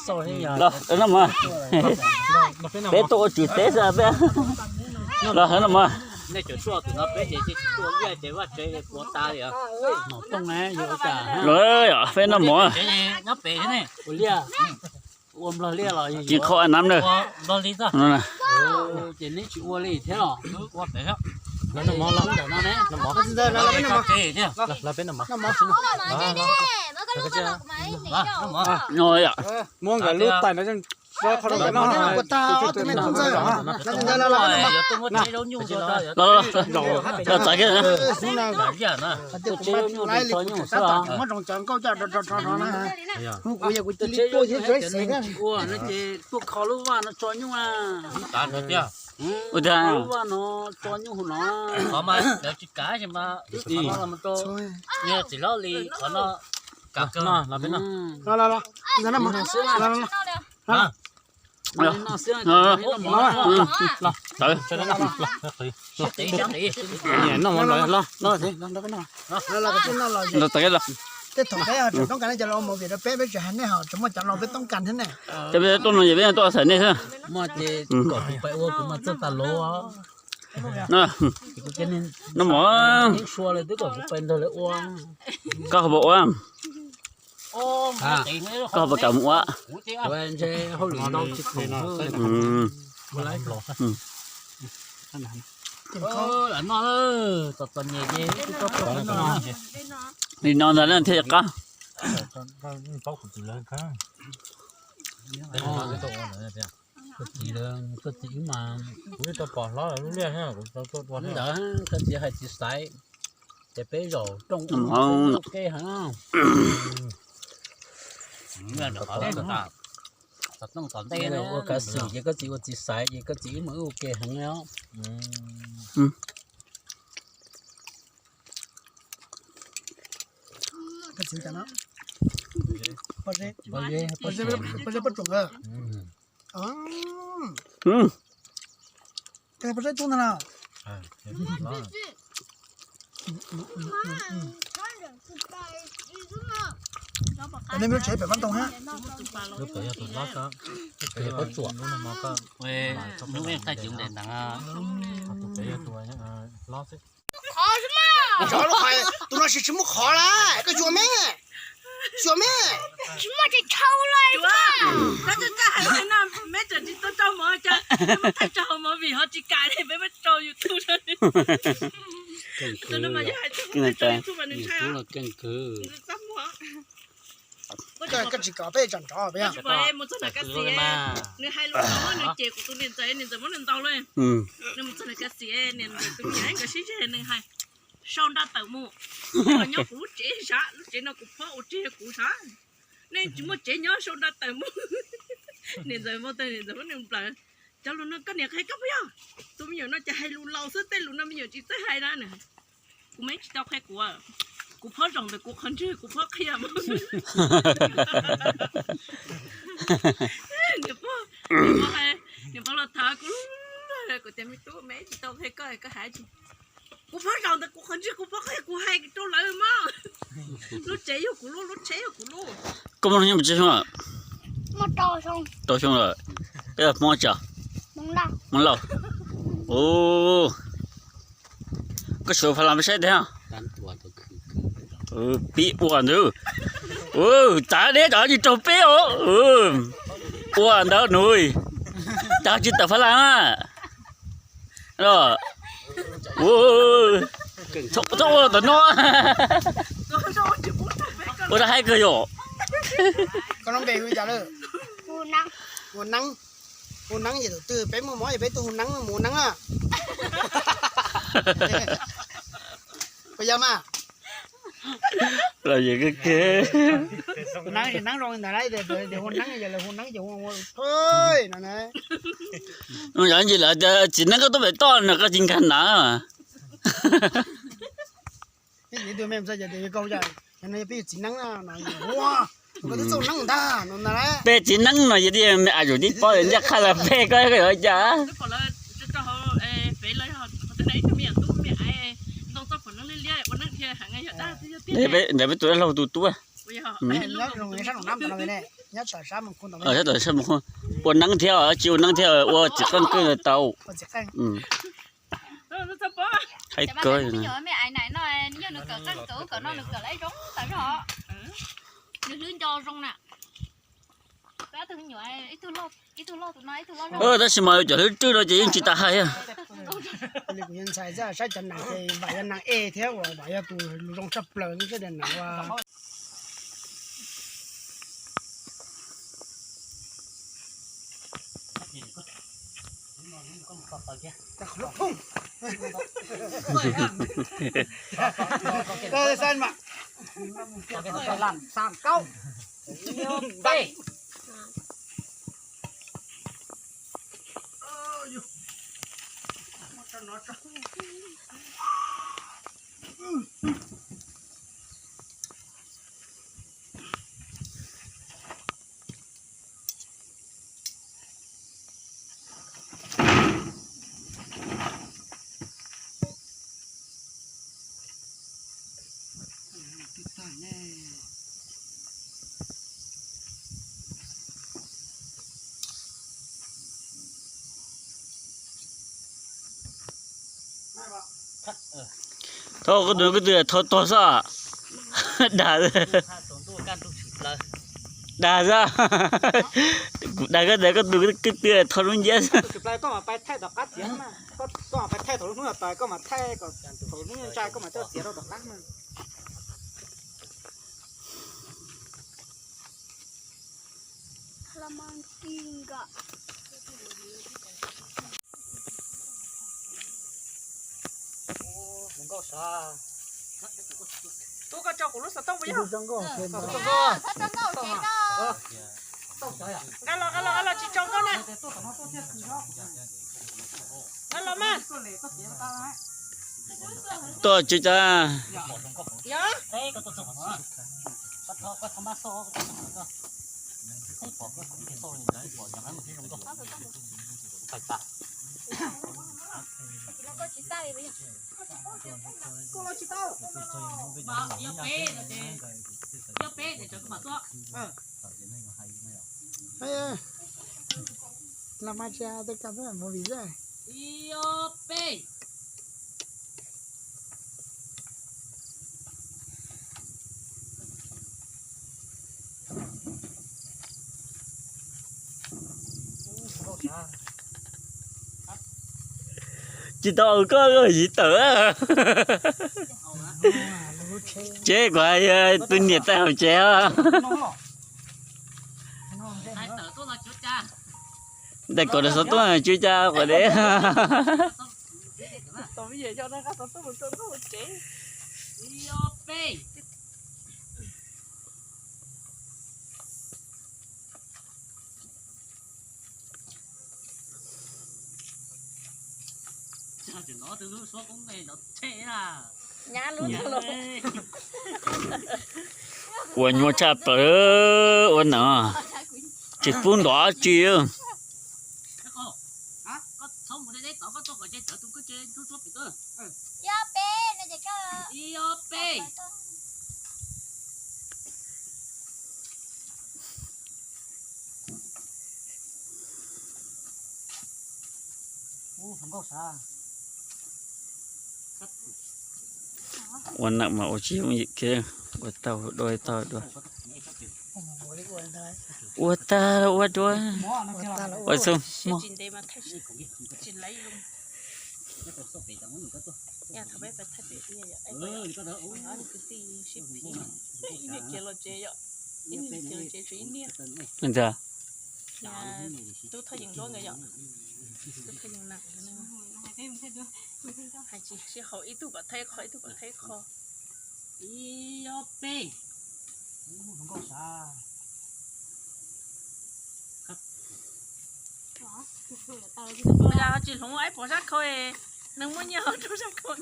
Los, no mog. Peb tuaj ua tswv teb xwb peb. Los, no mog. Los, peb noj mov. Ua nplog liaj los yeej qhov a nam na. Muab nkawd lub tais no. Los, los, los, txav kiag. Ua tiag. Ua tiag. Qhov mas lawv tsis kav ces mas, txiv hlob li qhov no kav kawg. Los txav kiag los. Tej thaum peb tseem toob kas ne, cov laus mus vim rau peb, peb tsis hais nej ho tseem muaj cov laus peb toob kas thiab ne. Ces peb tuaj no ces peb tuaj xaiv nej xwb. Muaj ces kom kuv pais ua kuv mas txawj tas lov. No mog. Sua lawm twb kom kuv pais nrog lawv ua. Koj ho puas ua? Koj ho puas kam mus ua? Ntshe hauj lwm ntau tsis khoom. Li no ntag thiaj qab. Koj txiv, koj txiv wb mas, kuv twb tau pom hlob lub liaj thiab, kuv tau tuaj ua ntawd, koj txiv hais txiv xaiv, ces peb zaum rooj ua ke heev. Ua kav xwm ces koj txiv ua txiv xaiv ces koj txiv wb mas wb ua ke heev os. Pob zeb, pob zeb, pob zeb, pob zeb pob tsuas. Pob zeb tub ntag na. Nej lub tsev pem Mab Ntoo hab. Tus no sis tsis muaj qhov lawm, koj xyuas me, xyuas me. Tsis muaj tsis tshau lawm. Koj hais no, meb tseem tsis tau rau mov, thaij rau mov vim ho tsis kam li, peb muab rau YouTube. Tus no mas yog hais txog YouTube mas nws ntshai. Koj tsis kom peb tsam nrov peb. Mus txog nram Kaj Xis, nws hais lus muab nws cem kuv tus niam ntxawm, niam ntxawm muab nws ntaus lawm. Nws mus txog nram Kaj Xis, niam ntxawm tus me nyuam nkawd sib zog, nws hais sau nra tawm mus, nyob kuv lub tsev sav, lub tsev no kuv phob ua tsev kuv sav, nej tsis muaj tsev nyob sau nra tawm mus. Niam ntxawm muab tag, niam ntxawm muab nws nplawm. Cov lus no koj niam qhia koj puas yog? Tus me nyuam no ces hais lus laus xwb, tej lus no me nyuam tsis txawj hais na. Kuv me tsis tau qhia kuv, kuv phob zoo ntawm kuv qhov ntswg kuv phob qhia mas. Niam pog, niam pog los thov kuv, kuv tias me tub, me tsis tau qhia koj, koj hais tsis. Kuv phob zoo ntawm kuv qhov ntswg kuv phob qhia, kuv hais rau lawv mas. Lub tsev yog kuv lub, lub tsheb yog kuv lub. Koj muaj hnub nyoog mus tsis xyoo? Rau xyoo lawm. Koj yog Hmoob tsi? Hmoob Lauj. Koj suav Pha Las peb saib teg. Pib ua ntawd. Tav deb cov tsis raug peb os. Ua ntawd nws. Cov tsis tawm Pha Las na. Txhob ua tom no. Ua rau haib kawg yom. Koj lub npe hu cas lawm? Hu Neeb. Hu Neeb yog tus twg? Peb muaj mob yog peb tuaj hu Neeb, mus hu Neeb na. Puas yog mas? Los yog kawg kiag. Neeb, Neeb zoo ntawd lawm, hu Neeb yog lawv hu Neeb ces hu no na. Yog ntsis lawv tias txiv Neeb koj tuaj pem toj no koj tsis nkag na. Peb txiv Neeb no, peb txiv Neeb no yog tias me a yus tib paub ncaj qha los peb koj yuav cas. Ntawd peb tus dab laug tus tub. Sab tom sab mus ua Neeb thiab tsis ua Neeb thiab ua txiv qeej kawg tau. Haib kawg. Tab sis mas cov hlwb rwj no ces yeej tsis tas hais. Kuv ntxhais saib cov nas ces vam yog nas ej thiab uas vam yog tus zoo tshaj plaws sab daim nas ua. Thov koj tus koj twg thov tog xwb. Dag, dag xwb. Kuv dag koj tias koj tus koj twg thov lub nciab xwb. Tub, koj tso kuv lub xov tooj puas yog? Nqa los, nqa los, nqa los, tsis tso nkauj na. Nqa los mas. Tuaj tsis tsa. Yog. Los mas tsis tau kam mus vim zaj. Tsis tau koj yim tawm. Tsev kuv hais tus niam tais hauv tsev. Tais kom xov tooj tsis tsa quav deb. Ua nyuaj tshaj plaws, ua no tsis pub nrov tsi. Ua nam mas ua tsis yooj yim kiag, ua tau dua tau dua. Ua tag los ua dua, ua xwb mog. Ntag. Hais tsis sib haum, ib tug kom thawb qho, ib tug kom thawb qho. Ib ob peb. Tsis hloov, ib puas sab khau, nws muaj nyiaj rau sab khau.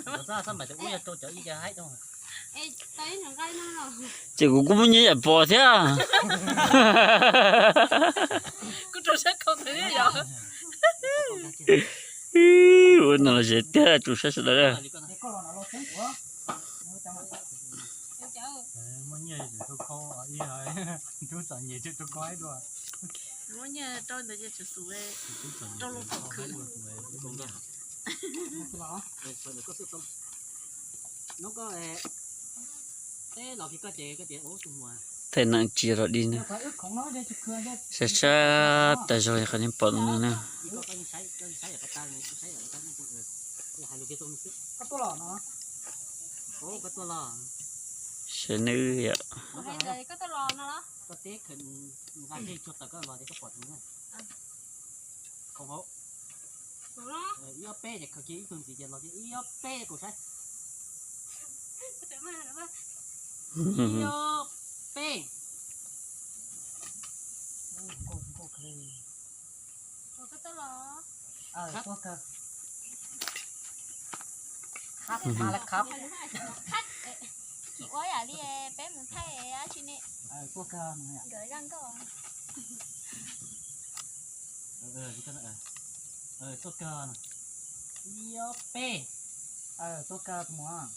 Ces kuv kuj muaj nyiaj yam pos thiab. Kuv rau sab khau ntawd yom. Ua no los zem tiag, rau sab sawv daws. Muab nyiaj rau ntawd ces tsum xum rau lub pob khw. Thaij nam tsis los dig na. Sab sab tas zog qhov nej pom no na. Saib nws yom. Ib ob peb ces khaws kiag ib tug ntxiv ces los kiag ib ob peb kuv saib. Ib ob peb. Tsis ua yam li peb mus thaij dab tsi ne. Nkawd zaj nkauj. Tuaj kawg, ib ob peb. Tuaj kawg tus muam.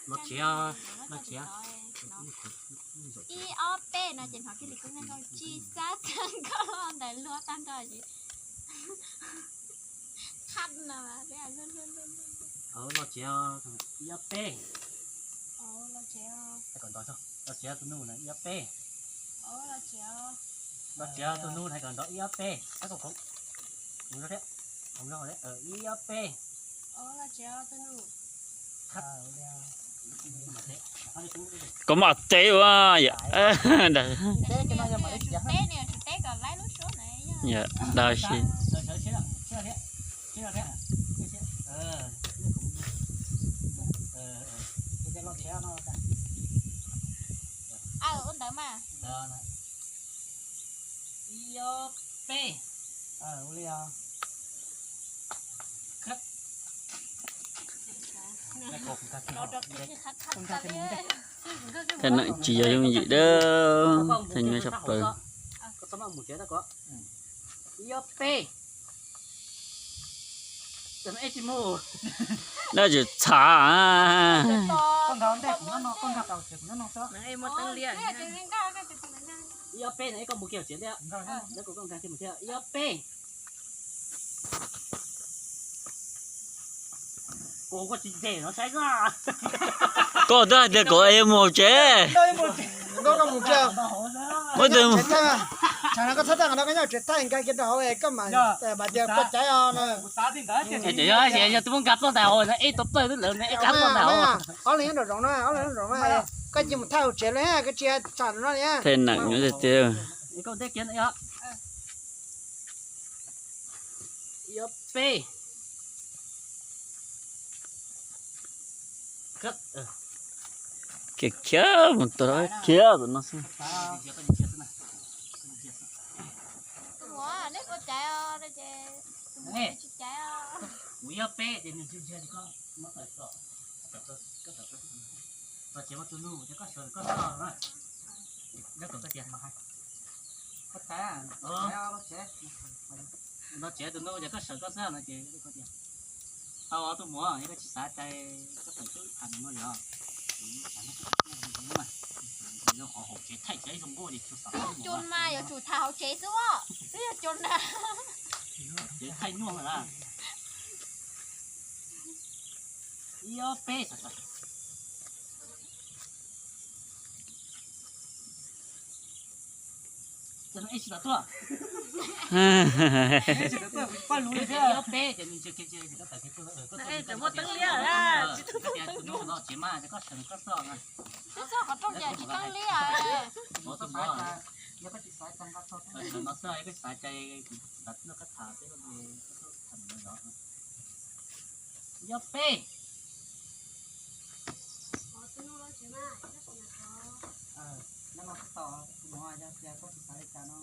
Los tsev, los tsev. Ib ob peb no ces hnov kiag li koj nkauj tsis xav txog nkauj los ntawm luag tag nrho ces qhab no peb luag luag luag. Los tsev, ib ob peb. Los tsev tus nus na ib ob peb. Los tsev tus nus na kom nrov ib ob peb. Ib ob peb. Koj mam teb ua yom. Dag si. Ib ob peb. Thaij nam tsis yog yooj yim dab, thaij nyob tshaj plaws. Ib ob peb. Dab tsis txhav. Ib ob peb no, ib koj mus kiag tsev thiab. Ib ob peb. Koj twb hais tias kom mus tsev. Koj mus kiag. Tsam no koj txhob tag no koj nyob tsev thaij nkaus kiag rau hauv koj mam tias koj caiv os. Yog tus muab nkag ploj ntawm hauv no, ib tug ploj lawm no, ib qab ploj ntawm hauv. Ob leeg nyob nraum zoov no, ob leeg nyob nraum zoov no, koj cia mus thaij hauv tsev los koj tsis tsham no li. Thaij nam nyob tiag tiag. Ib ob peb. Khiav khiav mus tus khiav tus no xwb. Ua, neb Koj caiv os, no ces tus muam tsis caiv os. Kuv ib ob peb ces nws ntsia ntsia ces koj muab tawm tso. Koj tawm, koj tawm, tso ces muab tus nus ces koj sawv koj txoj na. Koj tawm koj tias, koj tawm, no ces tus nus ces koj sawv koj txoj no ces koj tias, tau tus muam, yog koj tsis xav cai koj tawm xwb tham no yog. Cun mas yuav tsum tham hauv tsev xwb os, twb yog cun na. Thaij nyuaj lawm. Ib ob peb. Ib ob peb ces nws ntsia kiag, muaj teeb liab, koj tias tus nus no tsev mas koj sawv koj txoj na. Twb txog qhov rooj ces tsis teeb liab. Tus muam, no txog koj xav cai kuv nrog koj tham peb lub npe, koj tham no. Ib ob peb. Nyob no tos tus muam, yog tias koj tsis xav li cas no,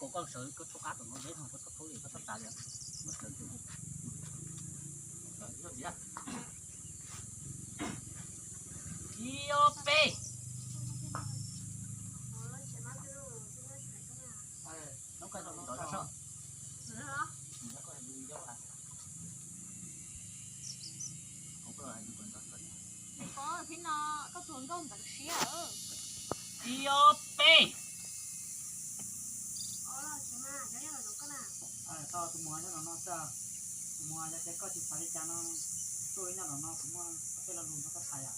koj sawv koj thaub qab tom no deb no, koj thaub li koj thaub tas li, muab sawv tus. Ib ob peb. Ib ob peb. Tus muam, tus muam, yog tias koj tsis xav li cas no, tuaj ib nyob no no, kuv muaj tej lo lus nrog koj tham yom.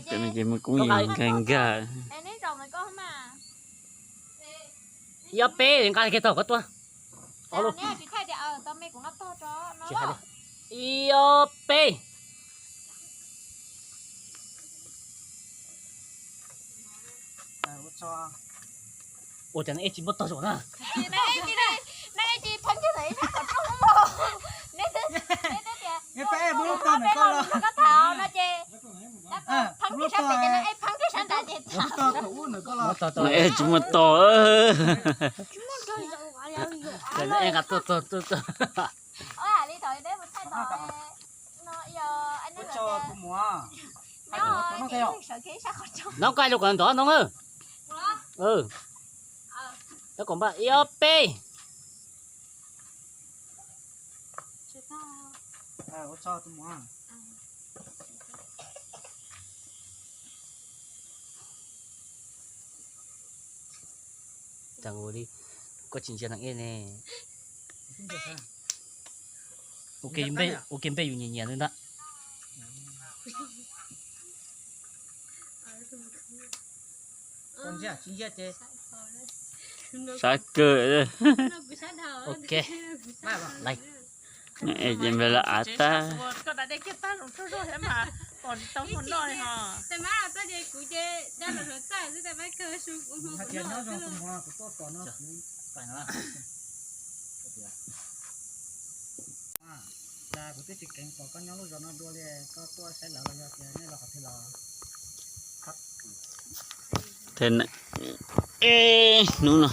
Ces me kuv nkag nkag. Ib ob peb, nqa kiag tau koj tuaj. Ib ob peb. Ua cas nej tsis muab tog zaum na? Tsis muaj tog. Nov koj lub kom ntov no. Tab kom npaj ib ob peb. Cas ua li koj tsis ntsia neeg ej ne? Ua ke npej yus nyiam nyiam li ntag. Sab kawg. Ok. Laiv. Ces npaj lawm av tag. Kuv twb tsis keev pom koj nyob lub zos no dua li, koj tuaj saib lawv los yog tias nej los qhov twg los? Hnub no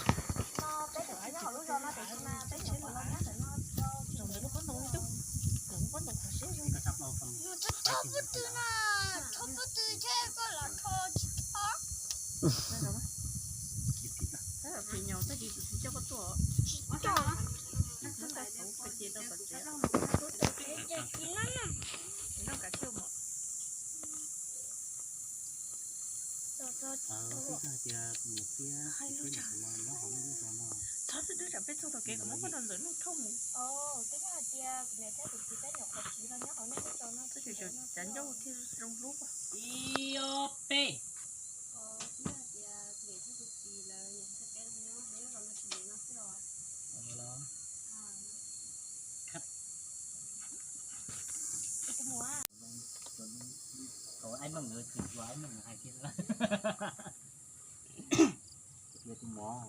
Txhob twb twb tsam peb txog tom kev kom muab koj rau ntawm nuj thauj mus. Ib ob peb. Tus muam.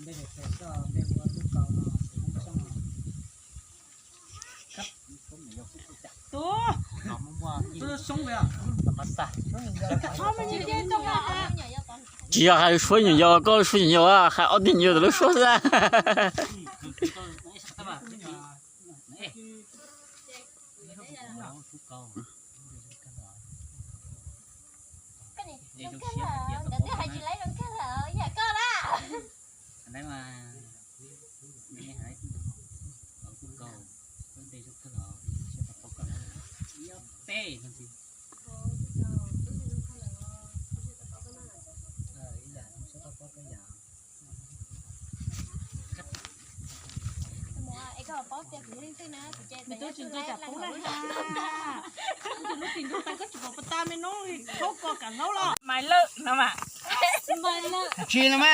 Tus Tsis yog hais suab nyuam yaus, koj suab nyuam yaus, hais ob tug nyuam yaus lub suab xwb. Maiv Lawm no mas. Tsis no mas.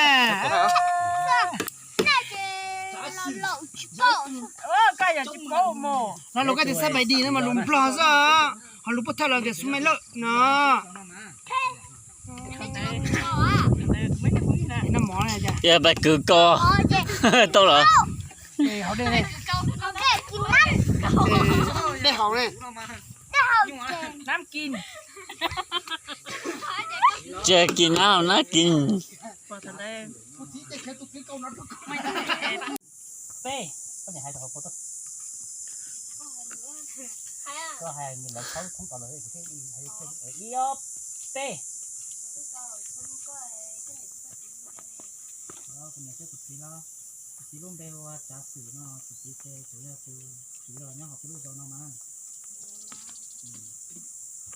Koj yog tsis paub mos. No lus koj tias xab pais dis no mas lus Nplog xwb, ho lus Pub Thawj los tias xub Maiv Lawm no. Tias pais kwv kos tau los? Dej haus ne. Tsis kis nab los nab kis. Peb, koj niam hais rau hauv paus tuaj. Koj hais lawv thaub thoob plaws lawm kuv thiaj li hais ib ob peb. Kuv niam thiab kuv txiv los, kuv txiv lub npe hu ua Tsav Xwm no, kuv txiv ces tsuas yog tus, tsuas yog nyob hauv peb lub zos no mas.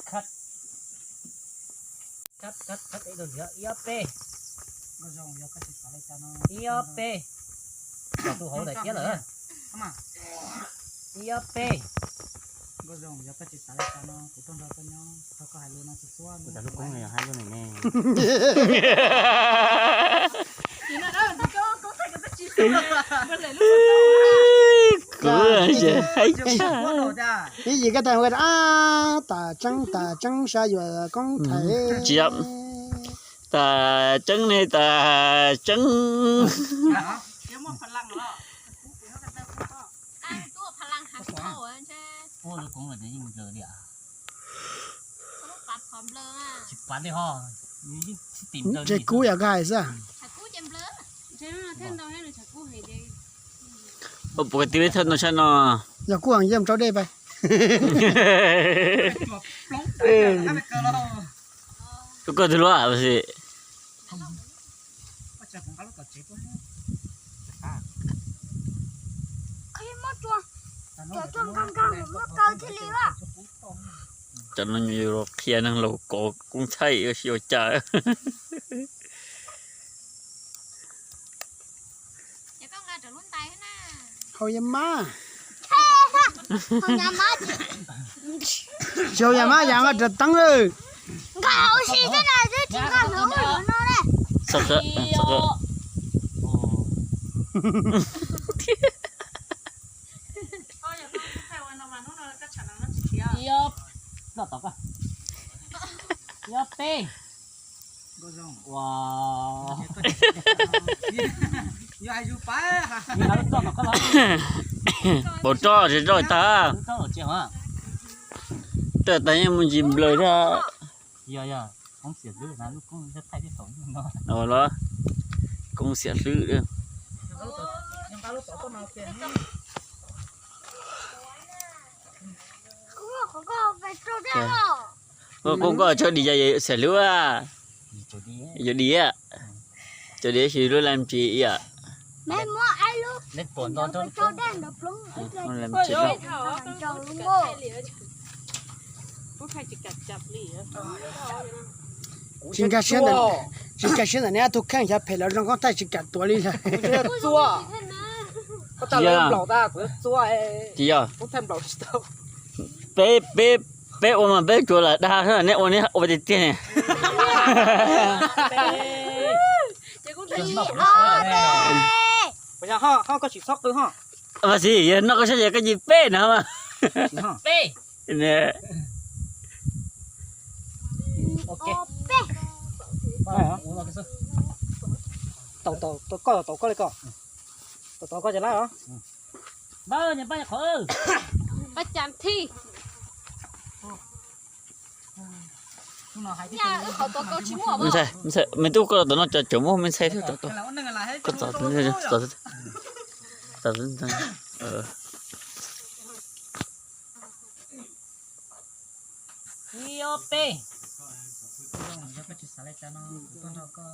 Khab, khab, khab ib ob peb. Ib ob peb. Tus hauv daim tiab lawm. Ib ob peb. Kuv cov lub koob no yog hais lub nws ne. Kuv hais tshaj. Ib yim koj tag a, tas tseeb tas tseeb sab yuav koob thaiv. Tsis yog, tas tseeb ne tas tseeb. Tsis kub yog koj hais xwb. Ua puas kwv tij peb thawj no tshaj no. Yog kub heev yeej rau dej pais. Koj twg luaj xwb. Cov no yuav qhia neeg laus kov koob thaij ua si ua cas. Haus yas mab. Tsis haus yas mab yas nqa rov teeb lawm. Ib ob peb. Pom roj tsis roj tag. Roj tag yeej mus ntsis nplawg thiab. Los koob xiam hlwb. Koj koj tso dim, yog xiam hlwb a. Yog dim, tso dim xyov lub lam tsis ib yam. Tsis nkag siab ntawm, tsis nkag siab ntawm neb ob tug kheej xyov phem los zoo koob thaij tsis kam tuav li lawm. Tsis yog, peb, peb, peb ua mas peb tsuas lam dag, neb ua neb ua tiag tiag ne. Mas sis yog noj koj sab ces koj ci peb no mas. Tau, tau, tau koj, tau koj li koj. Tau, tau koj ces lawm os. Npawg, niam npawg qhov, pab cas thij. Me ntxhais, me ntxhais, me tub, koj los tom no tseem muaj me ntxhais thiab. Koj txog, txog, txog. Ib ob peb. Yog koj tsis xav li cas no, kuv tuaj nrog koj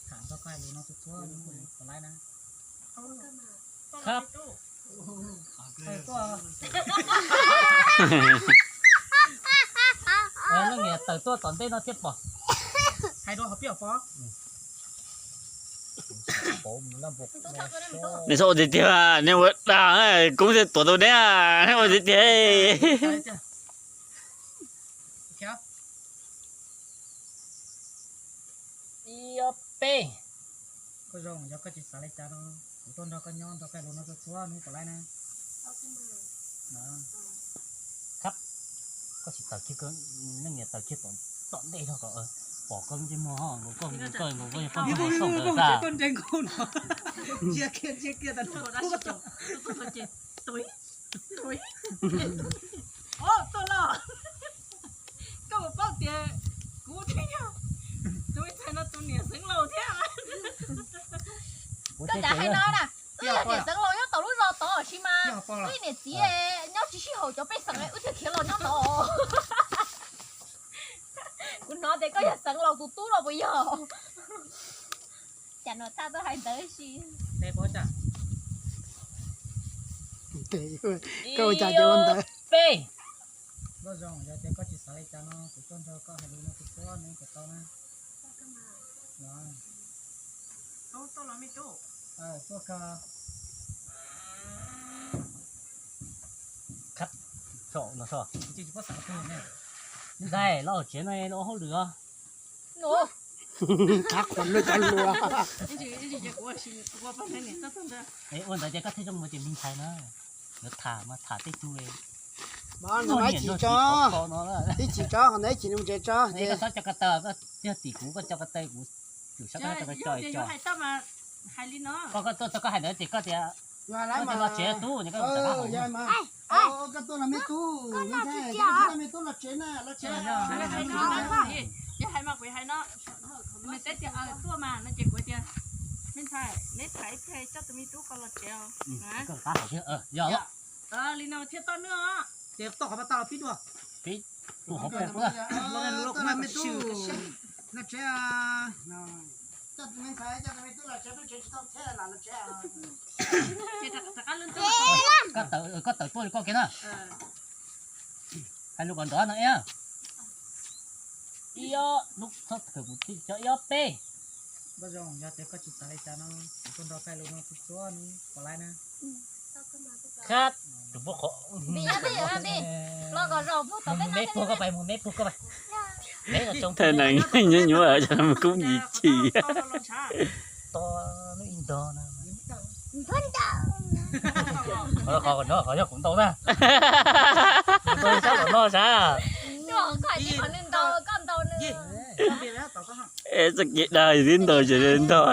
tham, nrog koj hais lus no txhua txhua hnub puas laib na. Khab. Leej niam tawm tuaj tom ntej no thiaj pom. Hais dua qhov pib os. Neb txhob ua tiag tiag, neb ua dag, kuv thiaj tuav tau neb, neb ua tiag tiag. Ib ob peb. Koj zoo, yog koj tsis xav li cas no, kuv tuaj nrog koj nyob nrog koj hais lus no txhua txhua hnub puas laib na. Khab, koj tsis tawm kiag, leej niam tawm kiag tom ntej no kom pom koj ntsej muag, nkaus koj, nkaus koj, nkaus koj, koj ntsej muag xauj ntawd tas. Ntsia kiag, ntsia kiag tas. Tuaj los, koj puas paub tias kuv thiaj yog tus me ntxhais no tus niam xeev laus thiab? Koj cas hais no na, wb yog niam xeev laus nyob tom lub zos tod sis mas wb niam txiv nyob tsis sib haum cov pej xeem wb thiaj khiav los nyob no. Kuv hnov tias koj yog xeev laus tus tub los puas yog? Cas no txaj tuaj hais ntawd si. Koj ua cas ces ua ntawd. Peb. Koj zoo, yog tias koj tsis xav li cas no, kuv tuaj nrog koj hais lus no txhua txhua hnub puas tau na. Tuaj kawg. Ntxhais, los tsev no ua hauj lwm os. Qab qhuas luag cov hluas. Ua ntawd ces koj thiaj zoo mus ces me ntxhais na. Yuav tham mas tham tej tug. Ib chim tso, ib chim tso, qhov ntawd ib chim mus tsev tso ces koj txhob coj ko taw, koj yog tim kuv, koj coj ko taw kuv, tsum sab koj coj ko taw. Koj tuaj txog koj hais ntawd ces koj tias, koj tias los tsev tub, koj tuaj los me tub, me tub los tsev na, los tsev. Yog hais mas kuv hais no, nws teb tias tuaj mas no ces kuv tias, me ntxhais, neb tham ib pliag coj tus me tub ko los tsev os. Yog li no thiaj toj nws os. Ces toj qhov pas tag los pib dua. Pib tus hauv paus. Los me tub, los tsev. Coj tus me ntxhais, coj tus me tub los tsev, tub tsev tsis tau thiab lam los tsev. Koj tawm tuaj li koj kiag na. Hais lus kom nrov no ib. Ib ob, lub txhob khawm kuv tij cov ib ob peb. Koj zoo, yog tias koj tsis xav li cas no, kuv tuaj nrog koj hais lus no txhua txhua hnub puas laib na. Khab, tus pub qhov. Mus meb puag koj pais, mus meb puag koj pais. Thaj nees nyob nyuaj nyuaj cov no mus kub yim chim. To lub ib ntog na. Qhov no qhov yog kuv ntaus na. Kuv ntaus sab tom no sab. Es txoj kev dag twb ntaus ces li ntog.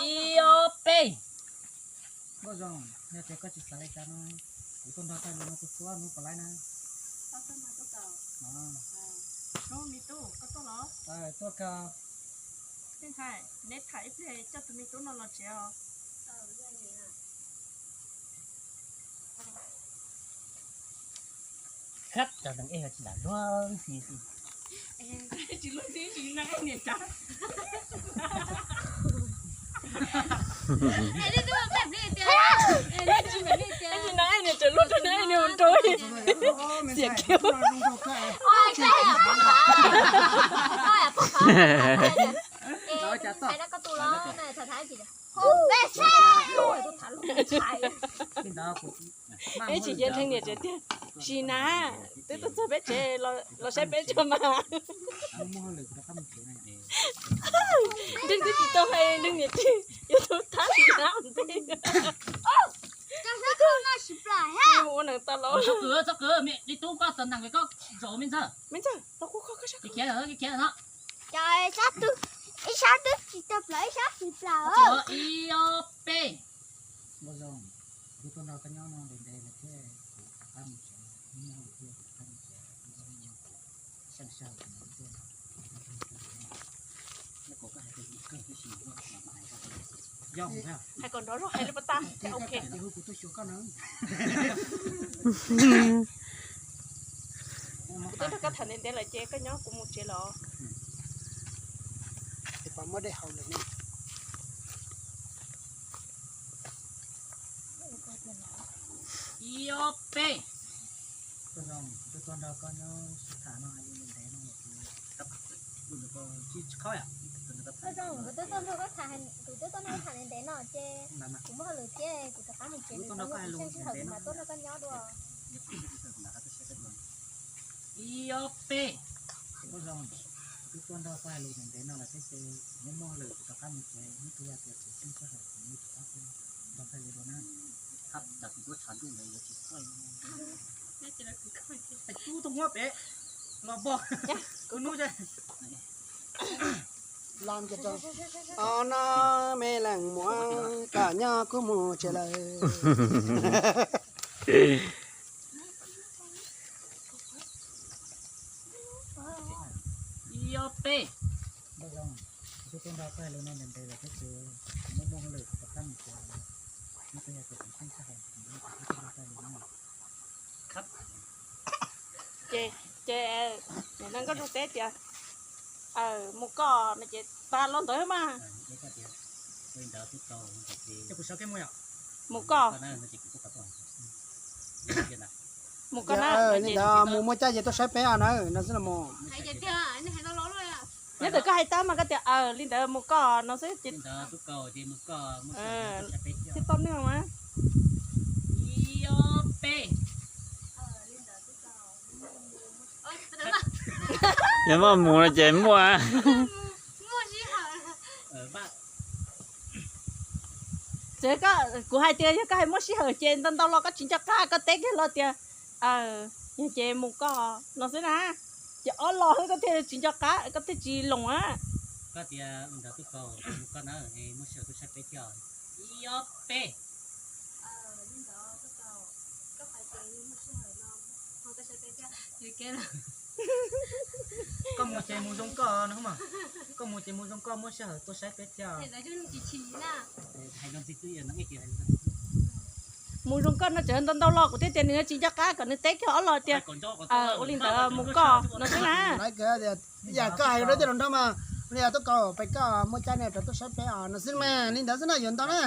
Ib ob peb. Koj zoo, yog tias koj tsis xav li cas no, kuv tuaj nrog koj hais lus no txhua txhua hnub puas laib na. Tuaj kawg. Neb tham ib pliag coj tus me tub no los tsev os. Khab, cov neeg ej tsis lam luag ntxhi xwb. Niam tseem lub rau niam, niam mus rau xiam kiag. Ib tsis ces neeg niam tsev tiag, sim na, twb tuaj txog peb tsev los saib peb tso mas. Neeg twb tsis tau hais neeg niam tsev, yuav tus thab sim na ntej. Ua neeg tau los. Txhob kwv, txhob kwv, me tub koj txom neeg koj zaum me ntxawg. Me ntxawg, los kuv kho koj sab. Khiav, khiav no. Cas sab twg? Ib sab twb tsis tau plaws, ib sab tsis plaws. Ib ob peb. Ua zoo, kuv tuaj nrog koj nyob no ntev ntev lawm thiab, kuv rov qab mus tsev, hnub no lawm thiab kuv rov qab mus tsev, kuv xav sawv kuv mus thiab. Hais kom nrov zog hais li pas tas, ok. Kuv twb nrog koj tham ntev ntev lawm ces koj nyob kuv mus tsev los. Ib ob peb. Kuv tuaj nrog koj nyob sib tham no hais li ntev ntev no ces kuv tsis khob yom. Kuv twb tuaj nrog koj tham, kuv twb tuaj nrog koj tham ntev ntev no ces kuv muaj hauj lwm thiab kuv rov qab mus tsev, kuv tseem sij hawm kuv mam tuaj nrog koj nyob dua. Ib ob peb. Ua zoo, kuv twb tuaj nrog koj hais lus ntev ntev no lawm thiab ces kuv muaj hauj lwm kuv rov qab mus tsev, hnub twg yog tias kuv tseem sij hawm kuv mam rov qab tuaj nrog koj hais lus dua na. Tab sis kuv tuaj tshav ntuj ntawd yuav tsis khob. Tub tus huab pem los npog kuv hnub. Os no me leej muam, koj nyob kuv mus tsev lawm. Ib ob peb. Ces, ces niam neeg nkauj Ntsuag teb tias, mus koj no ces tag los ntawd mas. Mus koj. Mus koj na. Li ntawd mus muaj caij ces tuaj saib peb na, no xwb no mus. Nyob ntawm koj hais tau mas koj tias, li ntawd mus koj no xwb ces. Tsis tau nws mas. Yog muaj mus no ces muaj. Txawm kuv hais tias yog koj hais muaj sij hawm ces ntau ntau los koj tsis nco qab koj teb kiag los tias, yog ces mus koj no xwb na. Ces ob los xwb koj thiaj tsis nco qab koj thiaj tsis loos a. Koj tias ntawd tuaj kaus mus koj na, muaj sij hawm tuaj saib peb thiab. Ib ob peb. Koj mus ces mus zoo koj no mas. Koj mus ces mus zoo koj, muaj sij hawm tuaj saib peb thiab. Mus zoo koj no tseem ntau ntau los kuv thiaj tias nws tsis nco qab kom nws teb kiag ob los tias, ua li ntawd mus koj no xwb na. Yam koj hais rau tej hluas nraug mas, li tuaj kaus pem koj muaj caij nws rov tuaj saib peb os no xwb mas, li ntawd xwb na yuav ntau na.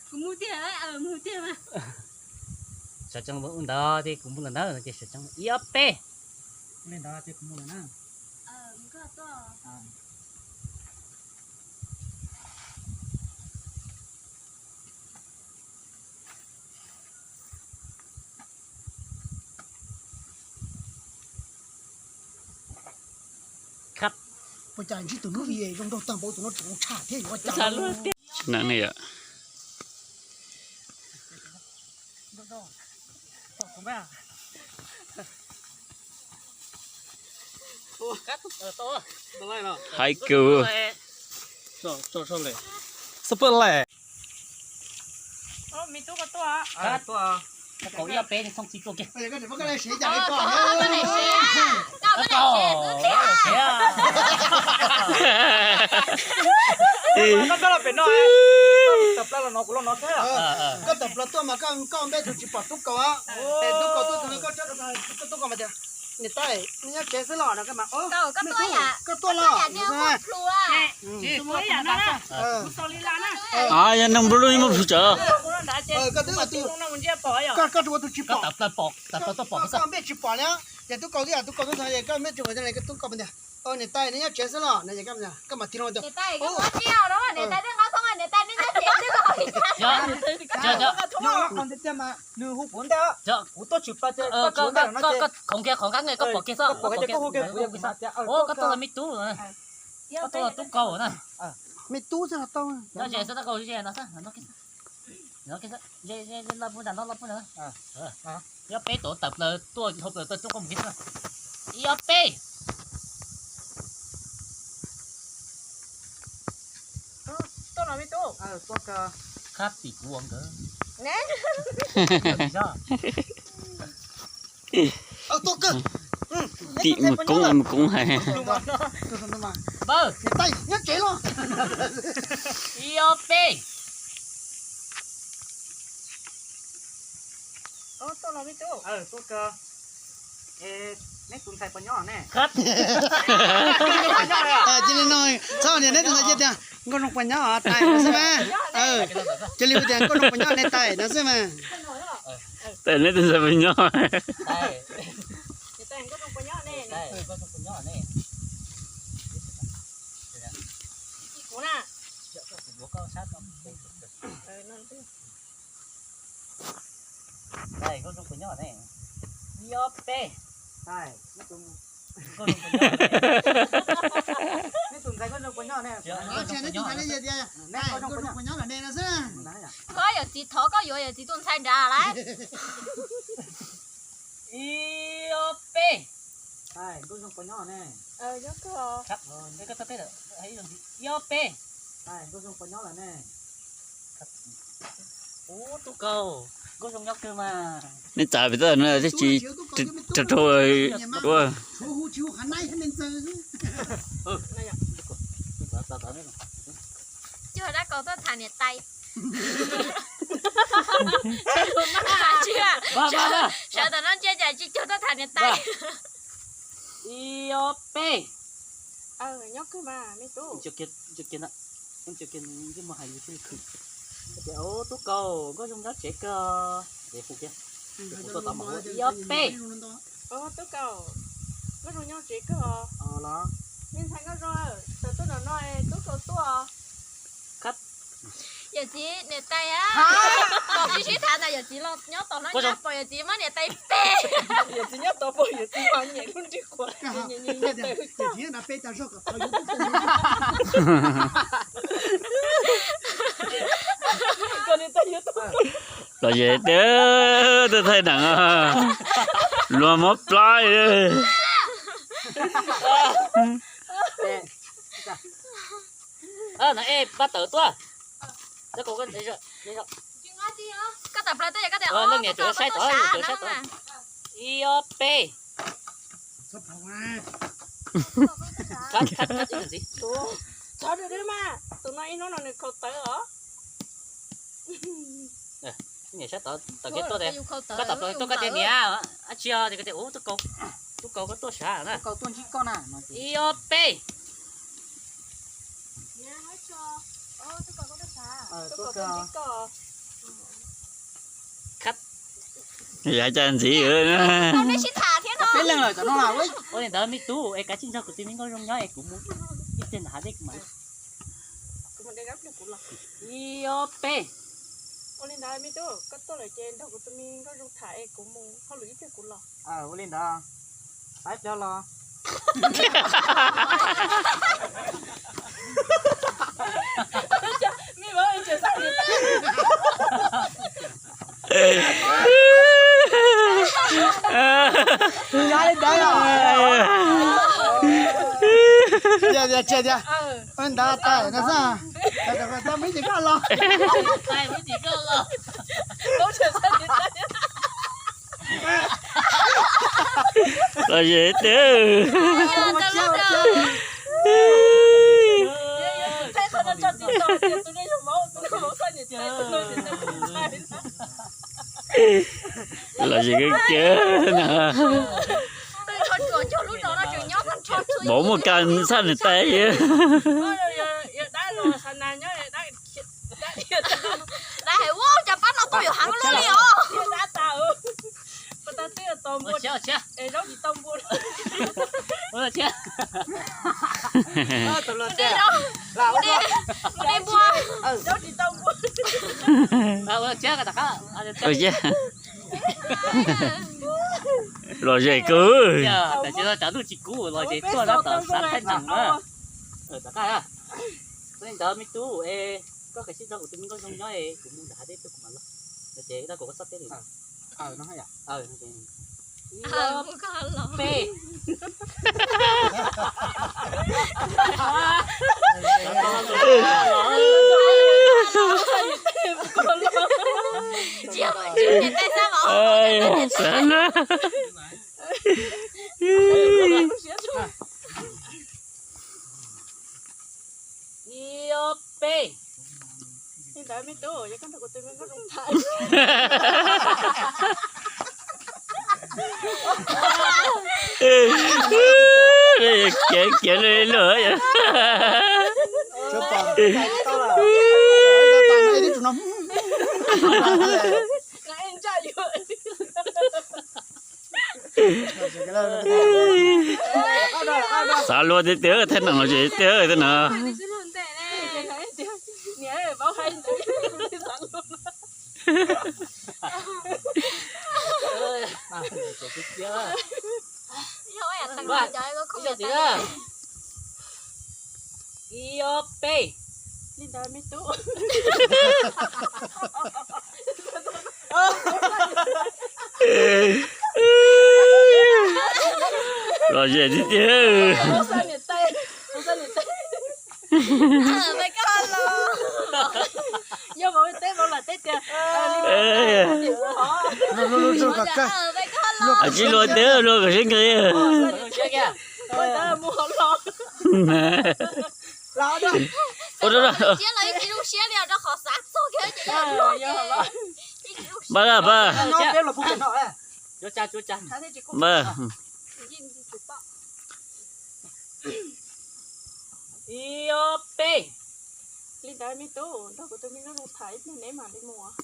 Kuv mus tiag, mus tiag mas. Sawv tsees ua ntawd ces kuv mus lawm na, ces sawv tsees ib ob peb. Li ntawd ces kuv mus lawm na. Ua cas ntsib tus hnub i zoo nraug tag npaum tus no tseem tshaj thiab yuav ua cas. Hais kiag. Xab pab lais. Koj tawm plaws tuaj mas koj npe tus tsis pom tub kaus, es tub kaus tuaj tus no koj tub kaus mas tias, niam tais, nej nyob tsev xwb los no koj mas, koj tuaj los. Yog neeg nplua nuj muaj plhus tsawv. Koj tub, koj ua tus tsis pom, koj npe tsis pom li, ces tub kaus twb yog tub kaus tuaj no es koj npe tsis pom li, koj tub kaus mas tias, niam tais, nej nyob tsev xwb los no, koj mas tig loo tias, nws hu kuv ntej, kuv tuaj tsis pom, khoov kiag khoov qab nqe koj pom kiag xwb, koj pom kiag, koj tuaj me tub, koj tuaj tub kaus na. Me tub xwb los tau. Nyob ze xwb, tau ze no xwb. Ib ob peb tuaj tawm plaws tuaj hauv plaws tuaj roob koj mus kiag xwb. Ib ob peb. Tuaj los me tub. Khab tim kuv ua nkawd. Tim mus koob mus koob hais. Npawg, nyob tsev los. Ib ob peb. Tuaj los me tub. Neb tus ntxhais puas nyob ne? Cia li no, txhob niam neb tus ntxhais cia tias Nkauj Zoo puas nyob tais no xwb mas. Cia li tias Nkauj Zoo puas nyob ne tais no xwb mas. Tais neb tus ntxhais puas nyob? Ib ob peb. Neb tus ntxhais Nkauj Zoo puas nyob ne? Nkauj Zoo puas nyob lawm ne no xwb. Koj yawm txiv thov koj yuav yawm txiv tus ntxhais nrad lawm. Ib ob peb. Nkauj Zoo puas nyob ne? Ib ob peb. Nkauj Zoo puas nyob lawm ne? Ub, tub kaus, Nkauj Zoo nyob kawg mas. Nej txav pem toj no thiaj tsis rau rau ua. Cuag dab kaus tuaj tham niam tais. Sawv daws no ntsia cas tsis cuag tuaj tham niam tais. Ib ob peb. Nyob kawg mas me tub. Mus hais tias, tub kaus, Nkauj Zoo nyob tsev kawg. Ib ob peb. Tub kaus, Nkauj Zoo nyob tsev kawg os. Me ntxhais Nkauj Zoo, sawv tuaj nram no, tub kaus tuaj. Yawm txiv niam tais a, sib sib tham ntawm yawm txiv los nyob tom no nyob pom yawm txiv muab niam tais pe. Yawm txiv nyob tod pom yawm txiv mas nyem lub nrig qhuav. Los ze tiag, tuaj thaij neem luag mob plab. Pab tawm tuaj. Koj tawm plaws tuaj, koj tias leej niam tseem saib tod, tseem saib tod. Ib ob peb. Txhob mas, tus no ib hnub no nws khaus tawv os. Niam saib tod, tawm kiag tuaj tias, koj tawm plaws tuaj koj tias niam, dab tsi os, tias koj tias ub, tub kaus koj tuaj sav na. Ib ob peb. Yav cas ntxiv. Peb leeg lawm tam no. Ua li ntawd me tub, es kav tsij nrog kuv tus me Nkauj Zoo nyob es kuv mus ib teg nram hav dej kuv mam. Ib ob peb. Ua li ntawd me tub, koj tuaj lawm ces nrog kuv tus me Nkauj Zoo tham es kuv mus hauj lwm ib pliag kuv los. Ua li ntawd, pab pliag los. Ua li ntawd, ua li ntawd tais no xwb. Tau muaj ib ces koj los. Los ze tiag. Los ze kawg kiag na. Vauv muaj kab txhaj niam tais. Dab hais ua cas pab no tuaj yuav heev luaj li os. Los ze kawg. Li ntawd me tub, es koj kav tsij nrog kuv tus me nkauj zoo nyob es kuv mus nram hav deb tuaj kuv mam los. No ces tau kuv koj txoj teb li. Ib, ob, peb. Ib, ob, peb. Li ntawd me tub, yog koj nrog kuv tus me nkauj zoo tham. Kiav kiav luag luag. Xav luag tiag tiag, thaj neeb los tsis tiag tiag no. Ib, ob, peb. Li ntawd me tub. Lom zem tiag tiag. Tsis luag tiag, luag kom sib nqis. Npawg, npawg. Npawg. Ib, ob, peb. Li ntawd me tub, nrog kuv tus me nkauj zoo tham ib pliag neb mam li mus.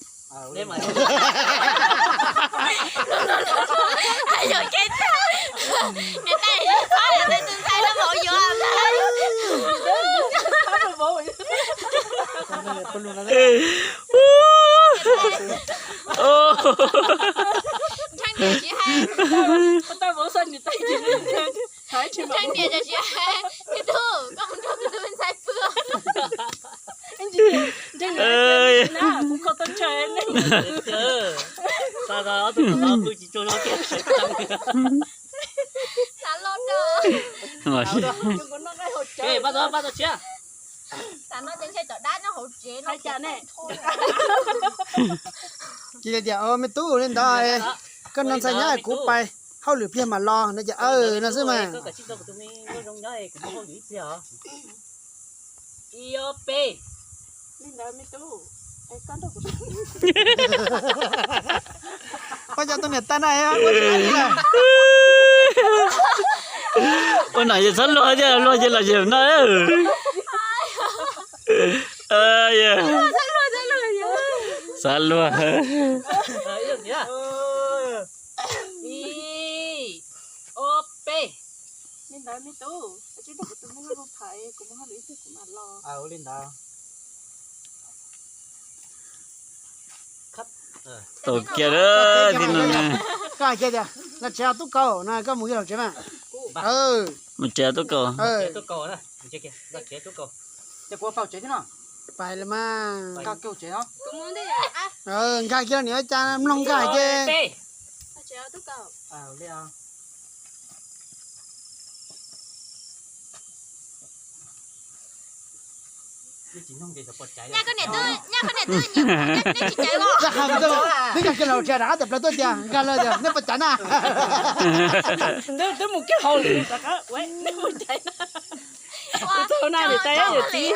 Ntshai niam tsis hais, ntshai niam tsis hais, me tub, koj mus nrog kuv tus me ntxhais pw. Ntshai niam, kuv kho tau ntshaw ne. Xav los rau. Pab tau, pab tau tshiab. Xav no ces ntshe cov dab nyob hauv tsev no. Cia li tias, me tub, li ntawd koj nrog ntxhais nyob es kuv pais hauj lwm pliag mam los no ces, aw, no xwb mas. Ib, ob, peb. Li ntawd me tub, koj nrog kuv. Ua cas tus niam tais na, ua no ces txhob luag thiab, luag ces los ces no. Xav luag. Ib, ob, peb. Li ntawd me tub, koj nrog kuv tus me nkauj zoo tham, kuv mus hauj lwm ib pliag kuv mam los. Ua li ntawd. Tau kiag lawm, tib no. Koj hais kiag tias los tsev os tub Kaus no, koj mus kiag los tsev mas. Mus tsev tub Kaus. Pais lawm mas. Nkag kiag los niam, ua cas mloog nkag hais tias. Twb nkag kiag los tsev rov qab tawm plaws tuaj tias nkag lawm tias nej puas caiv na. Twb mus kiag hauj lwm rov qab, nej puas caiv na. Kuv txog hauv na niam tais yawm txiv.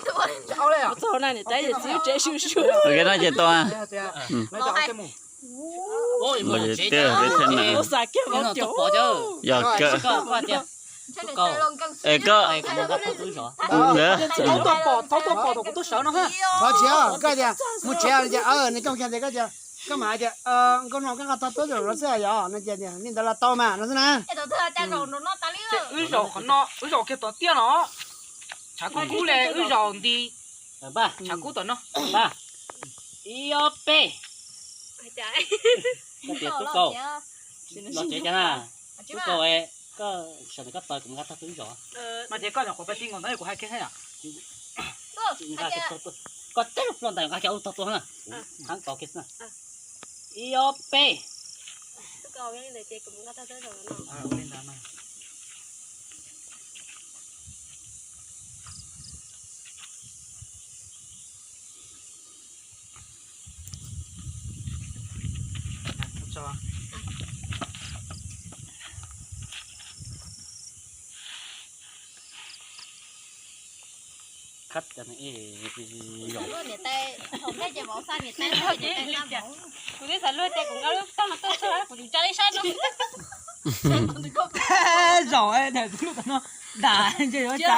Kuv txog hauv na niam tais yawm txiv lub tsev su su. Ok, no ces tau. Los tiag peb thaj na. Yog kawg. Es koj, thaub tuaj pom thaum kuv tuaj sawv no. Qhov tsis koj tias mus tsev tias, nws coj kiag tias koj tias, koj mam hais tias, nkauj no koj nqa thaub tuaj zaum no xwb yog no ces li ntawd los tau mas no xwb na. Wb zaum qhov no, wb zaum kiag tom tiaj no. Tshav kub kub li, wb zaum nti. Tshav kub tom no. Ib ob peb. Koj tias tub Kaus, los tsev cas na? Tub Kaus, koj sawv ntawm koj taws kuv mus nqa thaub tuaj wb zaum. Mas ces koj nyuam qhuav pais ti nkaus ntawd kuv hais kiag thiab yom. Koj teb lub ploj ntais nqa kiag ub tog tuaj na. Ib ob peb. Khab cov niam tais, hauv nej ces vauv xa niam tais, niam tais xa vauv. Kuv twb xav luag tias kuv nqa lub tog no tuaj txog kuv tsis tsa ib sab no. Zaum es lub no dam ntshe yuav tsa,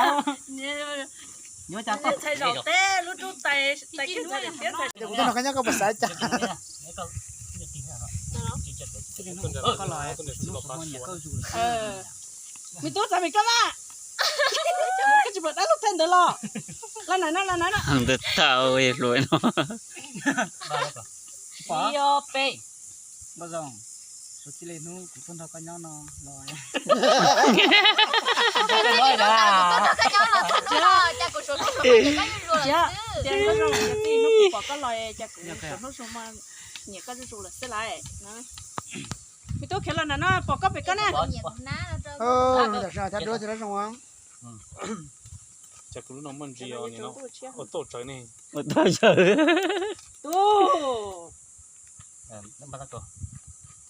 yuav tsa tog. Ntxhais zaum teb lub rub tais, tais kheej ntxhais tiab ntxhais. Kuv tuaj nrog koj nyob koj puas xav cas? Koj los, me tub txav me koj mas, koj tsis pom dab lub thaij ntawd los? Los na, los na. Ntawd tau hluas no. Ib ob peb. Nkauj Zoo, suav txij li hnub kuv tuaj nrog koj nyob no los, Nkauj Zoo, suav txij hnub kuv pom koj los cas kuv suav hnub suav hmo nyiam koj zuj zus lawm xwb lauj. Me tub khiav los na no, pom koj pem koj na. Tam sim no cas duab thiab zoo. Cas kuv lub no muaj ntsis os, ua tauj tsawv ne. Ua tauj tsawv. Tub.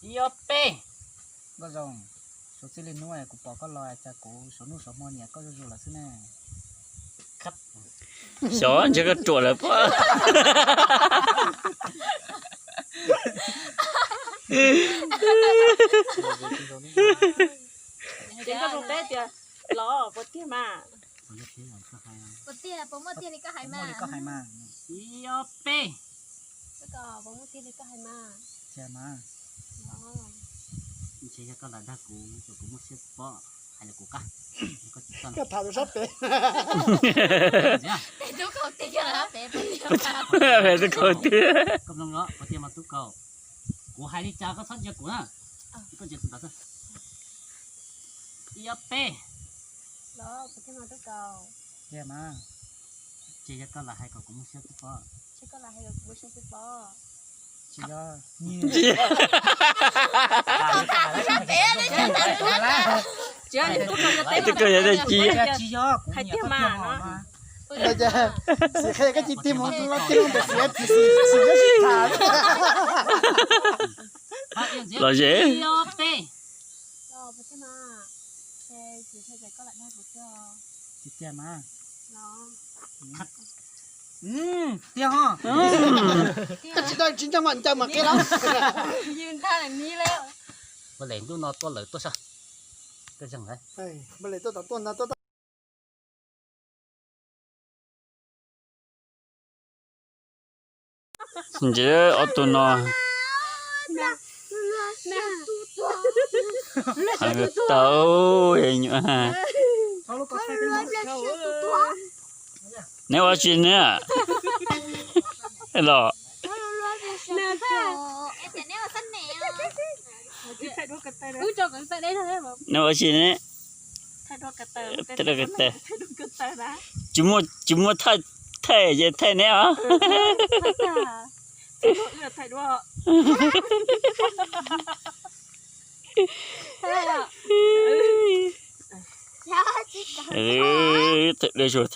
Ib ob peb. Nkauj Zoo, suav txij li hnub kuv pom koj los cas kuv suav hnub suav hmo nyiam koj zuj zus lawm xwb ne. Xyov ntshe koj ruam lawm pob. Ces Nkauj Zoo teb tias, los puas tiag mas? Puas tiag, puas muaj tiag li koj hais mas? Ib ob peb. Puas muaj tiag li koj hais mas? Tiag mas. Ntshe yog koj lam dag kuv, kuv muaj siab tsis pom, hais li kuv qab. Koj tham rau sab pem. Pem tub kaus tiag. Pem tub kaus tiag. Koj mloog los, puas tiag mas tub kaus? Kuv hais li cas koj txhob ntsia kuv na. Koj ntsia kuv ntawd xwb. Ib ob peb. Los puas tiag mas tub kaus? Tiag mas. Ces yog koj lam hais kom kuv muaj siab tsis pom. Ces koj lam hais kom kuv muaj siab tsis pom. Tsis yog. Tsis yog, tub kaus yog teb, tsis yog, hais tiag mas. Xim qhia koj cia li tig mus los tig mus ntawm xim, xim, xim nyob sib tham. Los ze. Tiag mas. Tiag ho. Koj tsis tau tsis ntseeg mas ncaws mas qia los. Ua le ntuj no tuaj lawm tuaj sab. Koj zeeg lawm. Ua le tuaj tom tuaj no tuaj. Ntsia ob tug no. Tau nyuam. Neb ua tsi ne? Los. Neb ua tsi ne? Thaij, tsis muaj thaij, thaij ces thaij neb os. Thaij dua, thaij dua xwb.